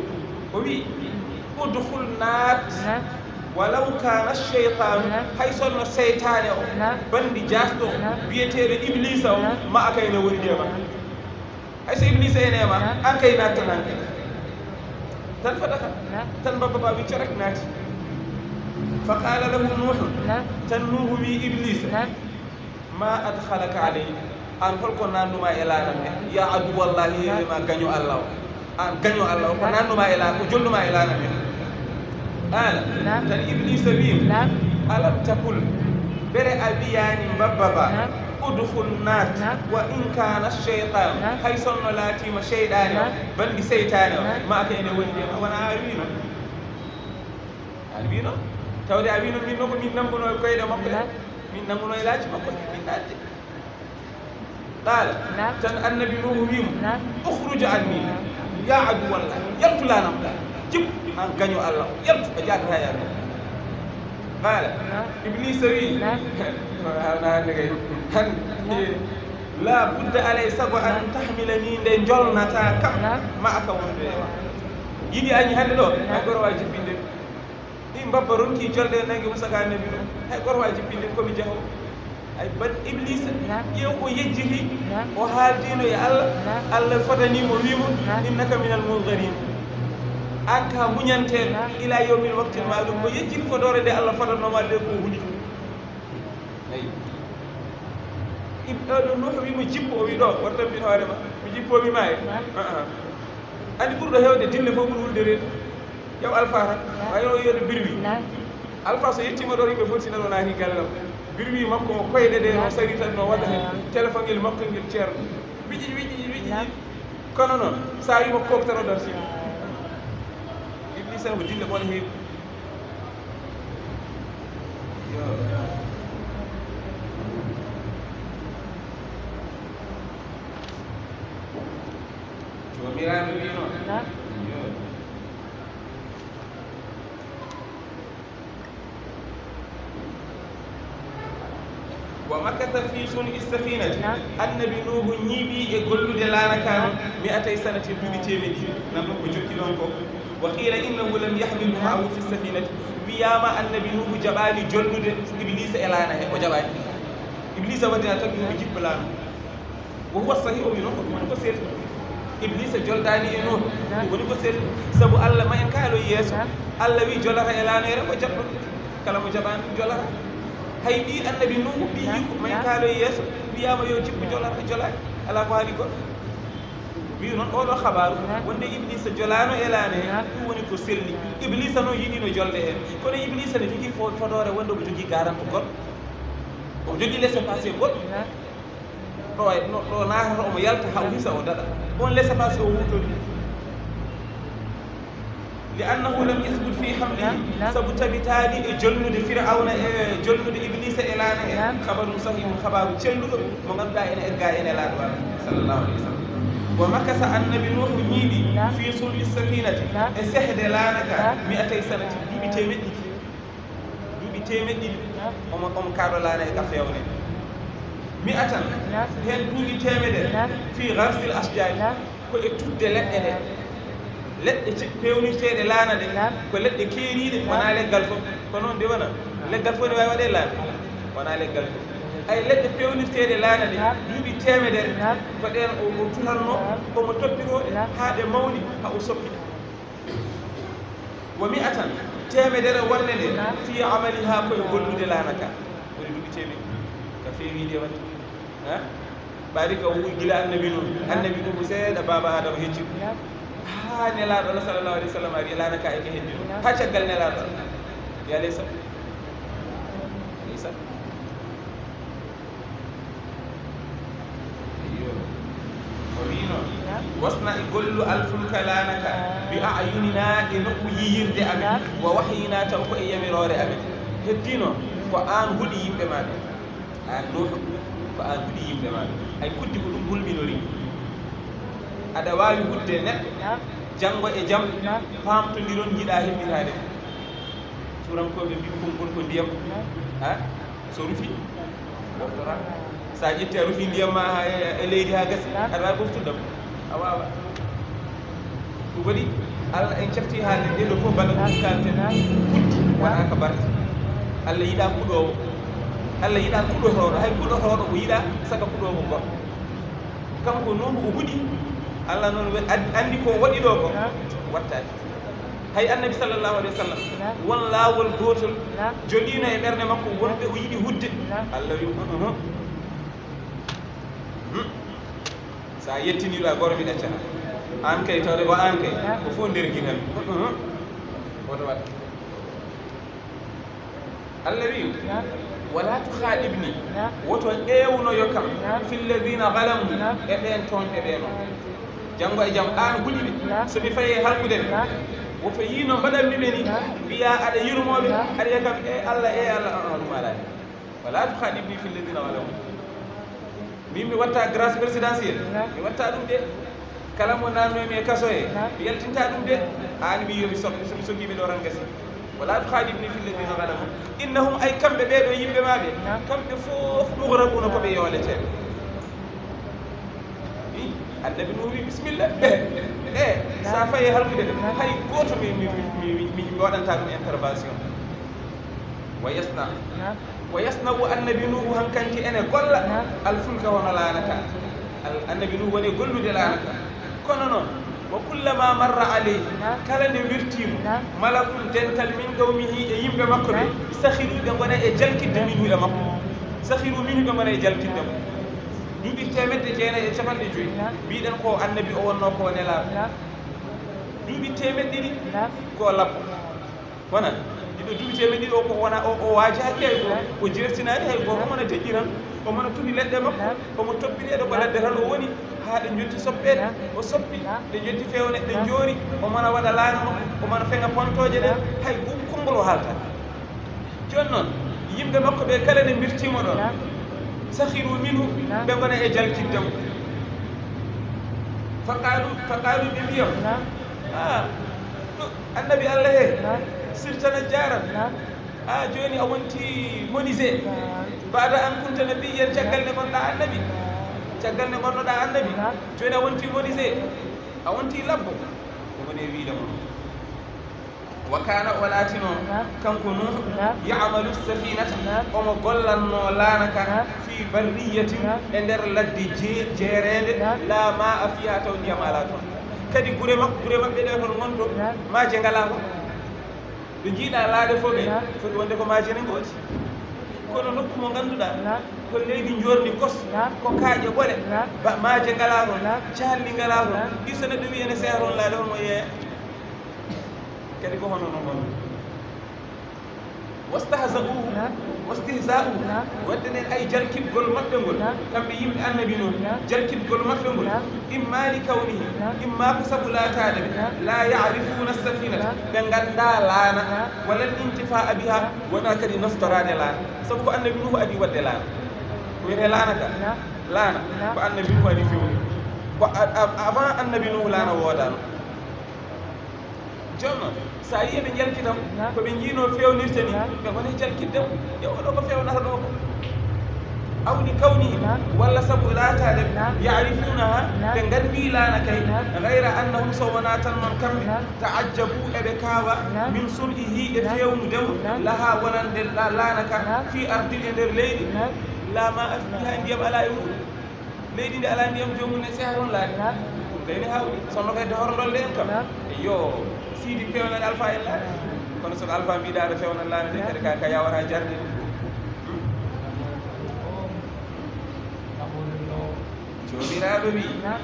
O wii, udkhul, naat, walaw kana shaytanu, hay sonno seytaane o, banndi jaasɗo, biyeteeɗo Iblisa o, ma'aka ene wondi e ma. Hay so Iblisa ene e ma, an kay naat tan an kay. Tan fadaka. Tan mbabba ba wi corek naati. Fa qala lahu Nuuhu. Tan Nuuhu wi Iblisa. Ma adkhalaka alayya. An holko naannuma e laanam he? Ya aduwallahi, yewe ma gaño Allah o. An gaño Allah o, ko naannuma e laanam, ko jolnuma e laanam he? Qala, tan Iblisa wi, alam taqul, bere a wiyaani mbabba ba, udkhul, naat, wa in kana shaytan, hay sonno laatiima seyɗaane o, banndi seytaane o, ma'aka ene wondi e ma, wona a wi noon? An wi noon? Tawde a wi noon, min noon ko min nanngunoo e koyɗe makko ɗe, min nanngunoo e laaci makko ɗe, min naatde. Qala, tan annabi Nuuhu wi mo, ukhruj anni, ya aduwallah, yaltu laanam ɗa, jip, an gaño Allah, yaltu, a jaatata e amen. Qala, Iblisa wi, hawna hannde kay, hannde, la budda alay sago an tahmilani, nde jolnata kam, ma'aka wondude e ma. Yiɗi añi hannde ɗo, hay goto waawi jippinde. Ɗi mbabba ronki jolde, nanngi mo saka annabi Nuuhu, hay goto waawi jippinde ko mi jaho. Ay bat Iblisa, ƴeew o yejjiti, o haaldiino e Allah. Allah fotanii mo, wii mo, innaka minal munzarin, aan ka muñanteeɗo ila yawmil waqtil ma'lum. O yejjiti fodoore nde Allah fotanoo mo, nde ko o huli. Ayi. Ib-, ɗo ɗum ɗo ko wii mo jippo, o wii ɗo, wota tampin hoore ma, mi jippoomi ma e. Aa. Anndi ɓurɗo heewde dille fof ɓuri wulde reedu. Ƴeew Alfa tan, wayi o wiyeede Birwi. Alfa so yettiima ɗo, yimɓe fof tina ɗo naati galle am. Birwi makko o koyɗe ɗe o sari tan no waɗa heen. Telefongel makko ngel ceerno. Wiƴi, wiƴi, wiƴi. Kono noon, so a wii mo koktoro darsi. Iblisa ko dille ɓole heewi. Yo. Joomiraaɗo wii noon. Yo. Wa makasa fi suni safinati. Annabi Nuuhu ñiiɓi e gollude laana ka noon, mi'atay sanatin, duuɓi teemedde ɗiɗi. Nan ɗum ko jokki ɗoon ko. Wa qiila innahu lam yahmilhu ma'ahu fi safinati. Wiyaama Annabi Nuuhu jaɓaani jollude Iblisa e laana he, o jaɓaani. Iblisa waɗi a tawi ko jippo laana. Wa huwa sahih, o wi noon ko ɗum woni ko selli. Iblisa joldaani e noon, ɗum woni ko selli. Sabu Allah, ma en kaaloy yeeso, Allah wi jolata e laanere ko jaɓɗo. Kala mo jaɓaani ɗum jolata. Hay ɓii Annabi Nuuhu, ɓii yikko, ma en kaaloy yeeso, wiyaama yo jippo jolata, jolaani. Alaa ko haali goɗɗo. Wi noon oɗo xabaaru, wonde Iblisa jolaano e laane, ɗum woni ko selli. Iblisa noon yiɗiino jolde heen. Kono Iblisa ne jogii fo-, fodoore wonde omo jogii garante goɗɗo. Omo jogii laissez-passer goɗɗo. Ɗo, no, ɗo naatata omo yalta haa o hisa o daɗa. On laissez-passer o huutori. Li annahu lam yasbut fi hamlihi, sabu tabitaani e jolnude Firawna e jolnude Iblisa e laana he. Xabarun sahihun, xabaaru celluɗo mo ngannduɗaa ene egga e Nelaaɗo Allah, sallallahu alayhi wa sallam. Wa makasa, Annabi Nuuhu ñiiɓi, fi sulbi safinati, e sehde laana ka, mi'atay sanati, duuɓi teemeɗɗe ɗiɗi. Duuɓi teemeɗɗe ɗiɗi, omo, omo kaaɗo laana e ka feewne. Mi'atan, heen duuɓi teemedere, fii garsil asjaari, ko e tuɗde leɗɗe ɗe. Leɗɗe ce-, peewnirteeɗe laana ɗe, ko leɗɗe keeriiɗe, wonaa leggal fof. Ko noon de wona. Leggal fof ne waawi waɗee laana? Wonaa leggal fof. Ay, leɗɗe peewnirteeɗe laana ɗe, duuɓi teemedere, ko ɗeen o, o tutatnoo, omo toppitoo ɗe, haa ɗe mawni, haa o soppi ɗe. Wa mi'atan, teemedere wonde nde, fii amalihaa, ko e gollude laana ka. Woni duuɓi teemedde. Ka feewiinde e waɗde. Ha? Ɓaadi ka o wuy gila Annabi Nuuhu. Annabi Nuuhu ko seeɗa baaba Aadama hecci ɗum. Haa Nelaaɗo Allah, sallallahu alayhi wa sallam, ari laana ka e ka heddi ɗum. Haa caggal Nelaaɗo Allah. Ya laysa. Laysa. Iyo. O wiino, wasna e gollu alfulka laana ka, bi a'yunina, e nokku yiyirde amen, wa wahyina, taw ko e yamiroore amen. Heddiino, ko aan huɗi yimɓe ma ɓe. Aan Nuuhu, ko aan huɗi yimɓe ma ɓe. Ay kuddi ko ɗum hulminori. Aɗa waawi huɗde neɗɗo, janngo e jam, paamtondiron, njiɗaa heɓɓitaade. Suurankooɓe mbiyi ko kon ko ndiyam. Ha? So rufi, ɓoftora. So a ƴetti a rufi ndiyam ma ha e, e leydi ha gasi, aɗa waawi ɓoftude ɗam? A waawaa. Ɗum waɗi, Allah en cafti haalde nde ɗo fof, bala ɗum kalten. Kuddi wonaa ka barti. Allah yiɗaa kuɗoowo. Allah yiɗaa kuɗotooɗo. Hay kuɗotooɗo o yiɗaa saka kuɗoowo goɗɗo. Kanko Nuuhu o huɗi, Allah noon we-, ad-, anndi ko o waɗi ɗo ko wattaaki. Hay Annabi sallallahu alayhi wa sallam, won laawol gootol joliino e ɓernde makko wonɓe o yiɗi huɗde. Allah wi, "Uhum. Uhum. So a yettiniiɗo a goro, mi ɗaccataa. Aan kay, tawde ko aan kay, ko fof nder gitan. Uhum. Woto waɗ." Allah wi, "Wala tukhaɗibni, woto ƴeewnoyo kam, fil ladina zalamu, e ɓeen tooñɓe ɓee noon. Janngo e jam, aan huɗi ɓe, so ɓe fayi e halkude ɓe, woto yii no mbaɗanmi ɓe ni, mbiyaa aɗa yurmoo ɓe, aɗa wiya kam, e Allah, e Allah, an, an ɗum alaa hen. Wala tukhaɗibni fil ladina zalamu." Min mi watta grâce présidentielle, mi watta ɗum de. Kala mo naatnoymi e kaso he, mi yaltinta ɗum de. Aan mi yo mi sok-, mi sokii ɓe ɗo ran gasi. Wala tukhaɗibni fil ladina zalamu. Innahum, ay kamɓe ɓee ɗo yimɓe ma ɓe, kamɓe fof mughraquna, ko ɓe yooleteeɓe. I, Annabi Nuuhu wi, "Bismillah, ɓe, ɓe, sa fayi e halkude ɓe, hay gooto mi, mi, mi, mi, mi waɗanta ɗum intervention." Wa yasna. Wa yasna'u, annabi Nuuhu hankanti ene golla, alfulka, hono laana ka. Al-, annabi Nuuhu woni gollude laana ka. Kono noon, wa kullama marra alayhi, kala nde wirtiimo, malakun, dental, min qawmihi, e yimɓe makko ɓe, sakhiru, ɓe ngona e jalkitde, minhu, e makko. Sakhiru minhu, ɓe ngona e jalkitde mo. Duuɓi teemedde jeenayi e capanɗe joyi, mbiɗen ko annabi o wonno, ko nelaaɗo. Duuɓi teemedde ɗiɗi ko labbo. Wona, ɗiɗo duuɓi teemedde ɗiɗi o, ko wona, o, o waajaaki hay gooto, o jeertinaani hay gooto, omo na deƴƴi tan, omo na tufi leɗɗe makko, omo toppiteede ko ladde tan o woni, haa ɗe njotti soppeede, o soppi, ɗe njotti feewne, ɗe njoori, omo na waɗa laana makko, omo na feŋa pontooje ɗe, hay gooto konngol o haaltaani. Jooni noon, yimɓe makko ɓe kala ne mbirtiimo ɗoon, sakhiru minhu, ɓe ngona e jalkitde mo. Fa qaalu, fa qaalu, ɓe mbiya mo, "Ah, ɗo, annabi Allah he, sirtana jaaran. Ah, jooni a wonti menuisier. Baada an kunta nabiyyan, caggal nde ngonɗaa annabi. Caggal nde ngonnoɗaa annabi, jooni a wonti menuisier, a wonti labbo." Ko woni e wiide mo. Wa kaana, o laatino, kanko Nuuhu, ya'malu safiinata, omo gollanno laana ka, fii barriyatin, e nder ladde je-, jeereende, laa maa'a fiihaa, taw ndiyam alaa toon. Kadi gure mak-, gure maɓɓe ɗe toon ngonto, maaje ngalaa toon. Ɗo njiiɗaa laaɗe fof ɓe, foti wonde ko maaje ne ngooti. Kono nokku mo ngannduɗaa, ko leydi njoorndi kos, ko kaaƴe ɓole, ba-, maaje ngalaa toon, caalli ngalaa toon. Ɗi so neɗɗo wiyi ene seha toon laaɗe, hono mo yeeya. Kadi ko hono noon wonno. Wastahza'uhu, wastihza'uhu, wadde nden ay jalkitgol maɓɓe ngol, kamɓe yimɓe annabi Nuuhu, jalkitgol maɓɓe ngol, imma li kawnihi, imma ko sabu laataade ɓe, la ya'rifuna safinata, ɓe nganndaa laana, wala al intifa'a biha, wona kadi naftoraade laana, sabu ko annabi Nuuhu adii waɗde laana. Ko wiyetee laana ka, laana, ko annabi Nuuhu adii fewnude. Ko a-, a-, avant annabi Nuuhu laana woodaano. Jooni noon, so a yiyii ɓe njalkita mo, ko ɓe njiinoo feewnirta ni, ɓe ngoni jalkitde mo. Yo oɗo ko feewnata ɗo ko. Aw li kawnihi, walla sabu laataade ɓe, ya'rifunaha, ɓe nganndii laana kay, gayra annahum, so wonaa tan noon kamɓe, ta'ajjabu, eɓe kaawa, min sun'ihi, e feewnude mo, laha, wonande la-, laana ka, fii ardin, e nder leydi, laa maa'a fiihaa, ndiyam alaa e wuro. Leydi ndi alaa ndiyam, joomum ne seha toon laaɗe. Ɗum kay ne haawɗi. Sonno kay dohorndol nde en kam. Naam. Eyyo, siidi peewnani alfa en laaɗe. Kono so ko alfa mbiɗa aɗa feewna laana de, kadi ka, ka yawata jarde ɗum. Hmm? Joomiraaɗo wi. Naam.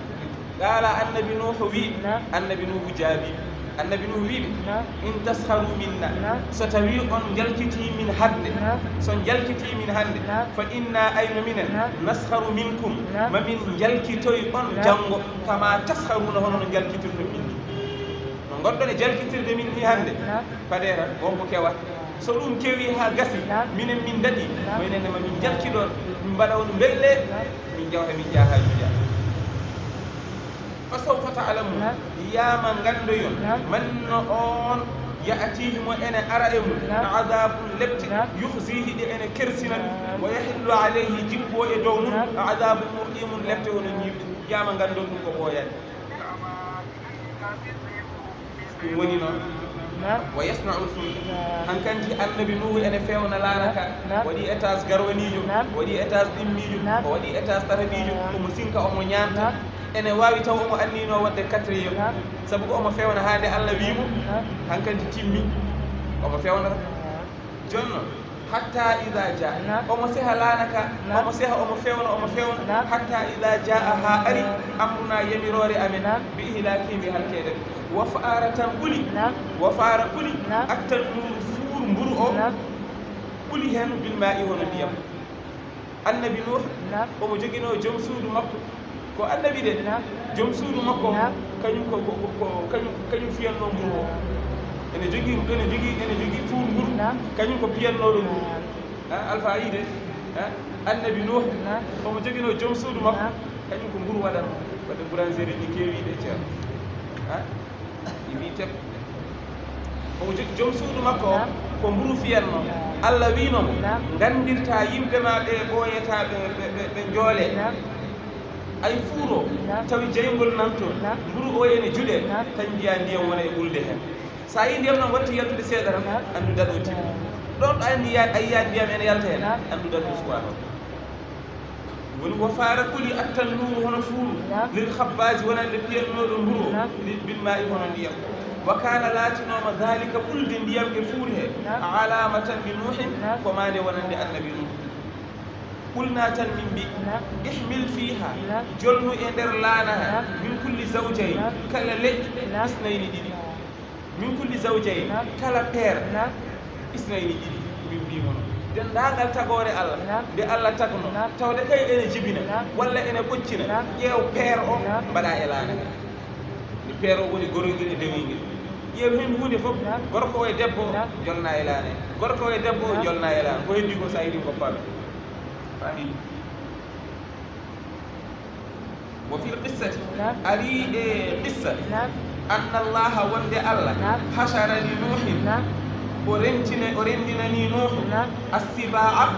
Qaala, annabi Nuuhu wi. Naam. Annabi Nuuhu jaabi. Annabi Nuuhu wiɓe, naam, in taskharu minna, naam, so tawi on njalkitii min hannde, naam, so njalkitii min hannde, naam, fa inna, ayno minen, naam, naskharu minkum, naam, mamin njalkitoy on, naam, janngo, kama taskharuna, hono no njalkitirton min ni. No ngonɗon e jalkitirde min ni hannde, naam, fadeera, wonko kewa. So ɗum kewi haa gasi, naam, minen min daɗi, naam, ko enen ne mamin njalkiɗon, min mbaɗa on mbelle, naam, min jawta min njaha haa juuja. Fa sawfa ta'lamun, naam, yaama nganndoyon, naam, man no on ya'tihi mo ene ara e mum, naam, adabun lepte, naam, yukhzihi ɗe ene kersina ɗum, naam, wa yahillu alayhi, jippo e dow mum, naam, adabun muqimun, lepte hono ñiiɓde. Yaama nganndon ɗum ko ɓooyaani. Ɗum woni noon. Naam. Wa yasna'ul fulka. Naam. Hankanti annabi Nuuhu ene feewna laana ka. Naam. Waɗi étage garwaniijo, naam, waɗi étage ɗimmiijo, naam, o waɗi étage tataɓiijo, naam, omo sinka, omo ñaanta. Naam. Ene waawi taw omo anniino waɗde quatrième. Naam. Sabu ko omo feewna haa nde Allah wii mo, naam, hankanti timmi. Omo feewnata. Naam. Jooni noon, hatta ida jaa, naam, omo seha laana ka, naam, omo seha, omo feewna, omo feewna, naam, hatta ida jaa, haa ari, amruna, yamiroore amen, naam, bi ihlakihim, e halkeede ɓe. Wa faara tan ɓuli, naam, wa faara ɓuli, naam, attannuuru, fuur mburu o, naam, ɓuli heen bil maa'i, hono ndiyam. Annabi Nuuh, naam, omo joginoo joom suudu makko. Ko annabi de, naam, joom suudu makko o, naam, kañum ko, ko, ko, ko kañum, kañum fiyannoo mburu o. Naam. Ene jogii, ene jogii, ene jogii fuur mburu, naam, kañum ko piyannooɗo mburu. Naam. Ha, Alfa a yii de, ha, annabi Nuuh, naam, omo joginoo joom suudu makko, naam, kañum ko mburu waɗatnoo. Waɗde boulangerie ni keewi de, ceerno. Ha? Ɗi mbii tep. Omo jogii joom suudu makko o, naam, ko mburu fiyatnoo. Naam. Allah wiino mo, naam, nganndirtaa yimɓe ma ɓe ɓooyataa ɓe, ɓe, ɓe, ɓe njoolee. Naam. Ay fuur o, naam, tawi jeyngol nan toon. Naam. Mburu o ene juɗee, naam, tawi mbiyaa ndiyam wona e ɓulde heen. So a yii ndiyam noon watti yaltude seeɗa tan, naam, anndu daɗootii. Naam. Ɗon ɗo anndi yaaj, a yiyaaj ndiyam ene yalta heen, annduɗaa ɗum suwaa toon. Woni wo faara kuli attan luuru hono fuuru, lil khabbaasi wonande piyannooɗo mburu o, lil, bil maa'i hono ndiyam. Wa kaana laatinooma daalika ɓulde ndiyam e fuuru he, alaamatan li Nuuhin, ko maande wonande annabi Nuuh. Qulnaa tan min mbi', ihmil fiihaa, jolnu e nder laana he, min kulli zawjayni, kala leƴƴi, isnayni ɗiɗi. Min kulli zawjayni, kala peer, isnayni ɗiɗi, min mbiimo no. Denndaangal tagoore Allah, nde Allah tagno, tawde kay ene jibina, walla ene ɓoccina, ƴeew peer o, mbaɗa e laana he. Nde peer o woni gorongel e dewingel. Ƴeew heen huunde fof, gorko o e debbo o, jolna e laana he. Gorko o e debbo o, jolna e laana. Ko heddi ko so a yiɗi ngoppaa ɗum. Faami? Wa fil qissati, arii e qissa, anna Allaha, wonde Allah, hashara li Nuuhin, o renndine, o renndinanii Nuuhu, assibaa'a,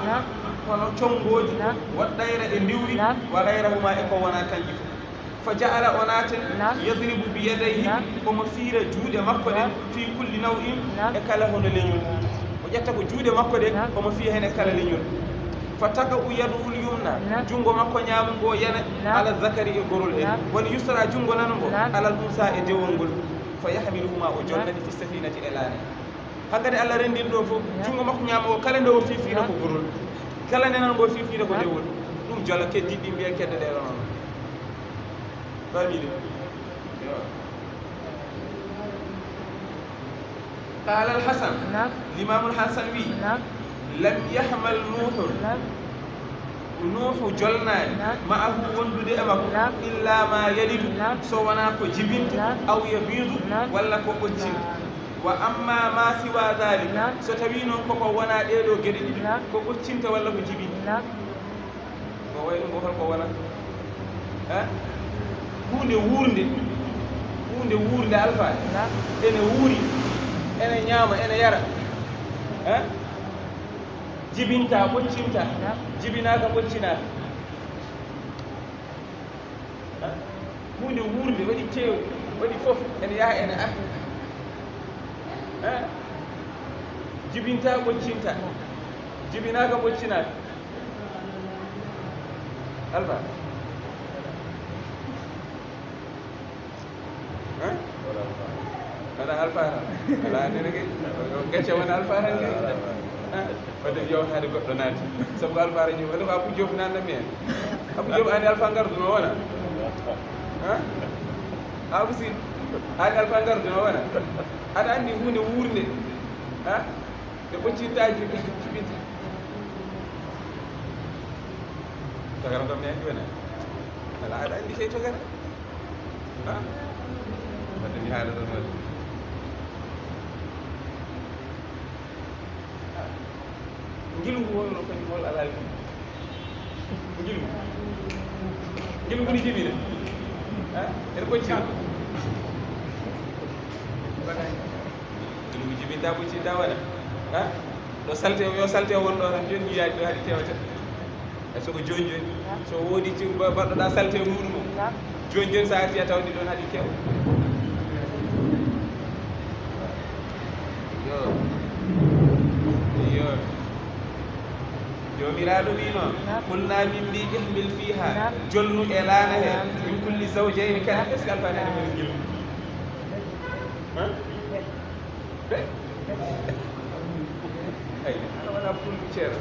hono conngooji, wa tayra e ndiwri, wa gayrahuma e ko wonaa kanji fof. Fa ja'ala, o naati, yadribu bi yadayhi, omo fiira juuɗe makko ɗen, fii kulli naw'in, e kala hono leñol. O ƴetta ko juuɗe makko ɗen, omo fiya heen e kala leñol. Fa taqa'u yadul yumna, junngo makko ñaamo ngo yana, ala zakari e gorol he, wal yusra, junngo nano ngo, alal unsa e dewol ngol. Fa yahmiluhuma, o jonnani, fi safinati e laana he. Hankadi Allah renndini ɗo fof, junngo makko ñaamo o, kala nde o fiifiira ko gorol, kala nde nano ngo fiifiira ko dewol. Ɗum jola, keddiiɗi mbiya keddoɗen ɗo noon. Faami de? Yo. Qaala al Hasan, Limaamul Hasan wi, lam yahmal Nuuhun, Nuuhu jolnaani, ma'ahu, wondude e makko, illa ma yalidu, so wonaa ko jibinta, aw yabiidu, walla ko ɓoccinta. Wa amma ma siwa dalik, so tawii noon koko wonaa ɗee ɗoo geɗe ɗiɗi, ko ɓoccinta walla ko jibinta. Ko wayi ɗum ko holko wona? Eh? Huunde wuurnde, huunde wuurnde, Alfa, ene wuuri, ene ñaama, ene yara. Eh? Jibinta, ɓoccinta, jibinaaka, ɓoccinaaka. Eh? Huunde wuurnde, waɗi teew, waɗi fof, ene yaha, ene arta. Eh? Jibinta, ɓoccinta, jibinaaka, ɓoccinaaka. Alfa. Eh? Wona Alfa tan. Alaa nene kay. Gacce wona Alfa tan kay. Eh? Wadde yo haade goɗɗo naati. Sabu Alfa tan, wadde ko Abou Diop nanna mi en. Abou Diop, aan e Alfa ngarduno wona? Eh? Abou Sy, aan e Alfa ngarduno wona? Aɗa anndi huunde wuurnde. Eh? Nde ɓoccinta, jibinta. Tagara kam ne anndi wona? Alaa, aɗa anndi kay tagara. Ha? Wadde mi haala ɗon wadde. Ngilu ngu wonno kañum hol alaa ngilu? Ngilu. Ngilu ngu ni jibina. Ha? Ene ɓocci. Ngilu ngu jibinta, ɓoccinta wona. Ha? Ɗo salte, yo salte won ɗo tan, jooni mi yaadi ɗo haɗi kewata. E so ko jooni jooni, so woodi ci-, ba-, baɗɗoɗaa salte e muuɗum o. Jooni jooni, so a artii a tawdi ɗoon haɗi kew. Yo. Yo. Joomiraaɗo wii noon, qulnaa, min mbii, ihmil fiihaa, jolnu e laana he, min kulli zawjayni kala, est-ce que Alfa nani ko ngilngu? Ha? Ay, ana wona pullu ceerno.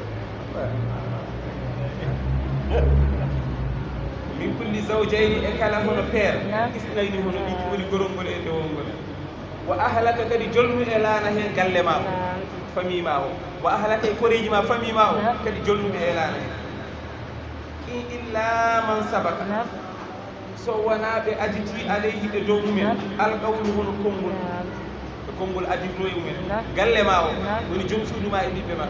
Min kulli zawjayni, e kala hono peer, isnayni, hono ɗiɗi, woni gorol ngol e dewol ngol. Wa ahlaka, kadi jolnu e laana he galle ma o, famille ma o. Wa ahlaka, e koreeji ma, famille ma o, kadi jolnu ɓe e laana he. I-, illa man sabaka. So wonaa ɓe aditii alayhi e dow mumen, alqawlu, hono konngol, ko konngol aditnoo e mumen. Galle ma o, woni joom suudu ma e ɓiɓɓe ma.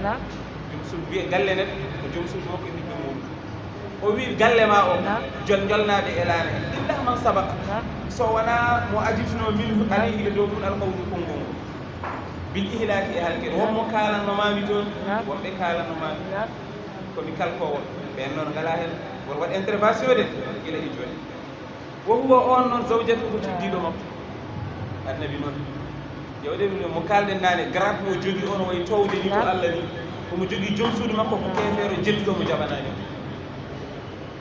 Joom suudu, wiyee galle neɗɗo, ko joom suudu makko e ɓiɓɓe mum. O wii galle ma o, jol-, jolnaaɓe e laana he. Illa man sabaka. So wonaa mo aditnoo minhu, alayhi e dow mum, alqawlu, konngol ngol. Bil ihlaki, e halkere. Won mo kaalanno maami toon, won ɓe kaalanno maami. Ko mi kalkoowo, ɓeen noon ngalaa heen. Woto waɗ intervention de, gila e jooni. Wo huwa, oon noon, zawjatu, ko cuddiiɗo makko. Annabi noon. Jawde mi mo kaalɗen naane, grade mo jogii, ono wayi towde ni to Allah ni. Ko mo jogii joom suudu makko ko keefeero jedduɗo mo jaɓanaani.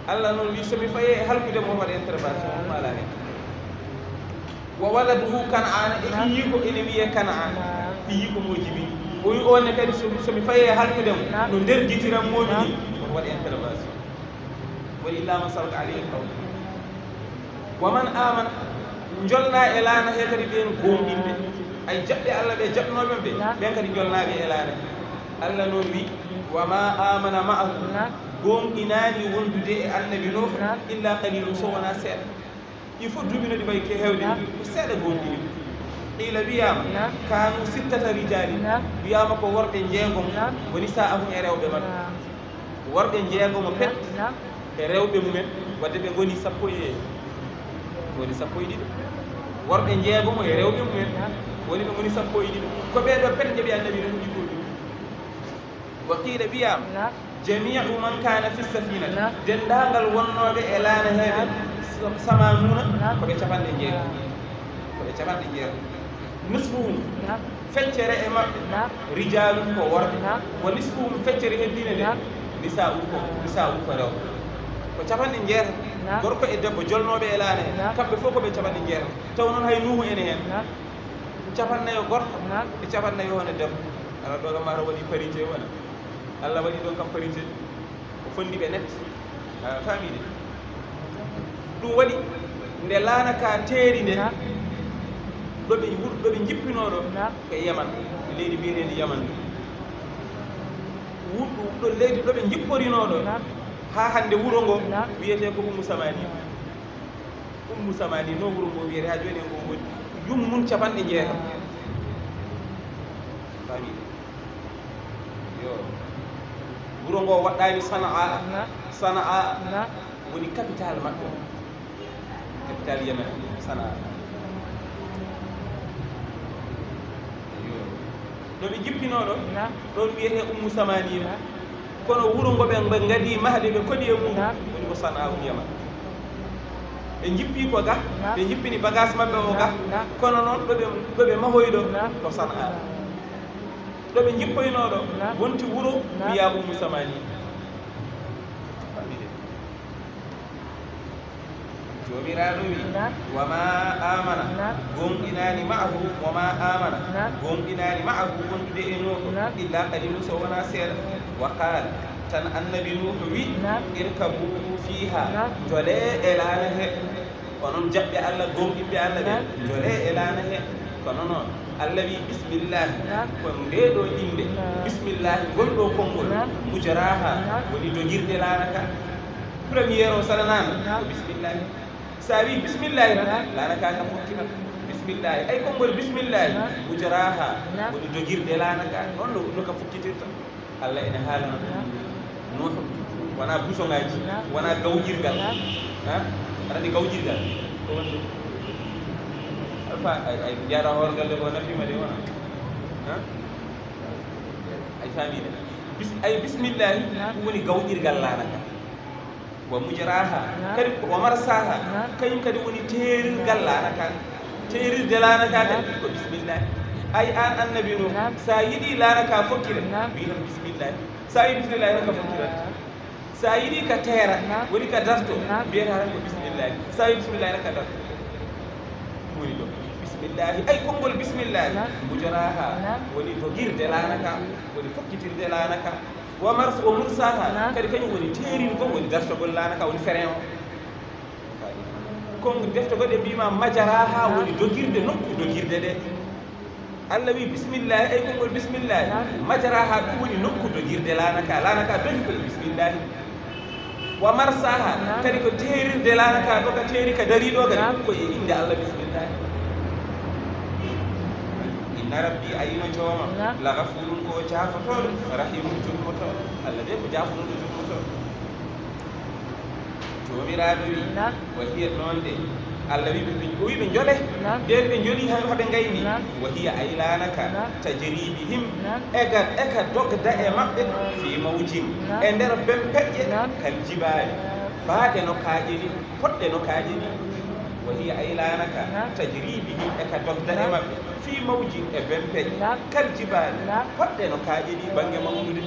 Allah noon wi, so mi fayee e halkude mo, waɗa intervention mo, alaa heen. Wa waladuhu Kan'aana, e ɓiyiiko ene wiyee Kan'aana, ɓiyiiko mo jibi. O wi, oon ne kadi, so, so mi fayee e halkude mo, no nderjitiran mo ni, on waɗa intervention. Wa illaa man sabaqa alayhi l-qawlu. Wa man aamana, njolnaa e laana hee kadi ɓeen goonɗinɓe. Ay jaɓɓe Allah ɓe, jaɓnooɓe ɓe, ɓeen kadi njolnaaɓe e laana. Allah noon wi, wa maa aamana ma'ahu, goonɗinaani wondude e Annabi Nuuh, illaa qaliilun, so wonaa seeɗa. Ɗi fof duuɓi no ɗi mbayi ke heewde ni, ko seeɗa goonɗini. Qiila, wiyaama, kaanu sittata rijaali, wiyaama ko worɓe njeegom, wa nisaa'ahum, e rewɓe maɓɓe. Worɓe njeegomo pet e rewɓe mumen, wadde ɓe ngoni sappo e, ngoni sappo e ɗiɗo. Worɓe njeegomo e rewɓe mumen, woni ɓe ngoni sappo e ɗiɗo. Ko ɓee ɗoo pet njaɓi Annabi Nuuh, ɗi fof ɗum. Wa qiila, wiyaama, jamii'u man kaana fi safiinati, denndaangal wonnooɓe e laana hee ɓe, samaanuuna, ko ɓe capanɗe jeego, ko ɓe capanɗe jeego. Nisfuhum, feccere e maɓɓe, rijaalun, ko worɓe. Wa nisfuhum, feccere heddiinde nde, nisaa'un, ko, nisaa'un, ko rewɓe. Ko capanɗe jeetati, gorko e debbo jolnooɓe e laana hee, kamɓe fof ko ɓe capanɗe jeetati. Taw noon hay Nuuhu ene heen. Capannayo gorko e capannayo hono debbo. Aɗa ɗo kam mata waɗi parité wona. Allah waɗi ɗon kam parité. O fondi ɓe net. A faami de? Ɗum waɗi nde laana ka teeri nde, ɗo ɓe wur-, ɗo ɓe njippinoo ɗo, ko e Yaman, leydi mbiyeteendi Yaman. Wur-, ɗo leydi ɗo ɓe njipporinoo ɗo, haa hannde wuro ngo wiyetee ko Ummu Samani. Ummu Samani, no wuro ngo wiyetee haa jooni, ngo woni yummun capanɗe jeetati. Faami? Yo. Wuro ngo waɗɗaani Sana'a. Sana'a woni capital maɓɓe. Capital Yemen, Sana'a. Yo. Ɗo ɓe jippinoo ɗo, ɗon wiyetee Ummu Samani. Kono wuro ngo ɓe, ɓe ngadi mahde, ɓe koɗi e mum, woni ko Sana'a, woni Yaman. Ɓe njippi ko ga, ɓe njippini bagage maɓɓe o ga. Kono noon ɗo ɓe, ɗo ɓe mahoyi ɗo, ko Sana'a. Ɗo ɓe njippoynoo ɗo, wonti wuro wiyaa Ummu Samani. Joomiraaɗo wi, "Wa ma amana, gooŋɗinaani, ma'ahu, wa ma amana, gooŋɗinaani, ma'ahu, wondude e Nuuhu, illa qaliilun, so wonaa seeɗa." Wa qaala, tan Annabi Nuuhu wi, "Irkabu fiiha, njolee e laana he." Onon jaɓɓe Allah, gooŋɗinɓe Allah ɓe, njolee e laana he. Kono noon, Allah wi, "Bismillahi." Ko ndee ɗoo innde, "Bismillahi," ngol ɗoo konngol, "mujraha," woni dogirde laana ka. Premier o salanaama, ko bismillahi. So a wii bismillahi tan, laana ka ka fokkitan. Bismillahi. Ay konngol bismillahi, mujraha, woni dogirde laana ka. Noon no, no ka fokkitirta. Allah ene haalana ɗum. Nuuhu, wonaa busoŋaaji, wonaa gawƴirgal. Ha? Aɗa anndi gawƴirgal? Ko wonde? Alfa, ay, ay, njaara hoorgal de ko nafiima de wona. Ha? Ay faami de. Bis-, ay bismillahi, ɗum woni gawƴirgal laana ka. Wa mujraha, kadi ko wa marsaha, kañum kadi woni teerirgal laana ka. Teerirde laana ka kadi ko bismillahi. Ay aan Annabi Nuuhu, so a yiɗi laana ka fokkire, mbiy tan bismillahi. So a wii bismillahi tan ka fokkirante. So a yiɗi ka teera, woni ka darto, mbiyata tan ko bismillahi. So a wii bismillahi tan ka darto. Woni ɗo. Bismillahi. Ay konngol bismillahi, mujraha, woni dogirde laana ka, woni fokkitirde laana ka. Wa mars-, wa mursaha, kadi kañum woni teeringol, woni dartagol laana ka, woni frein o. Kon defte goɗɗe mbiima majaraha, woni dogirde nokku dogirde ɗe. Allah wi bismillahi, ay konngol bismillahi. Majaraha, ɗum woni nokku dogirde laana ka. Laana ka dogi ko e bismillahi. Wa marsaha, kadi ko teerirde laana ka, ɗo ka teeri ka darii ɗo kadi, ko e innde Allah, bismillahi. Inna rabbi, ayino joomam, la gafurun, ko o jaafotooɗo, rahimun, jurmotooɗo. Allah de ko jaafonooɗo, jurmotooɗo. Joomiraaɗo wi, wa hiya, noon de, Allah wi ɓe, ɓe, o wi ɓe njole. Ndeen ɓe njoli, hay haɓe ngayni. Wa hiya, ay laana ka, tajri bihim, e ga, e ka dogda e maɓɓe, fi mawjin, e nder bempeƴƴe, kal jibaali, baaɗe no kaaƴe ni, poɗɗe no kaaƴe ni. وهي أيلانك تجري به e ka dogda e maɓɓe في موج e bempeƴ كالجبال hoɗde no kaaƴe ɗi bannge mawnude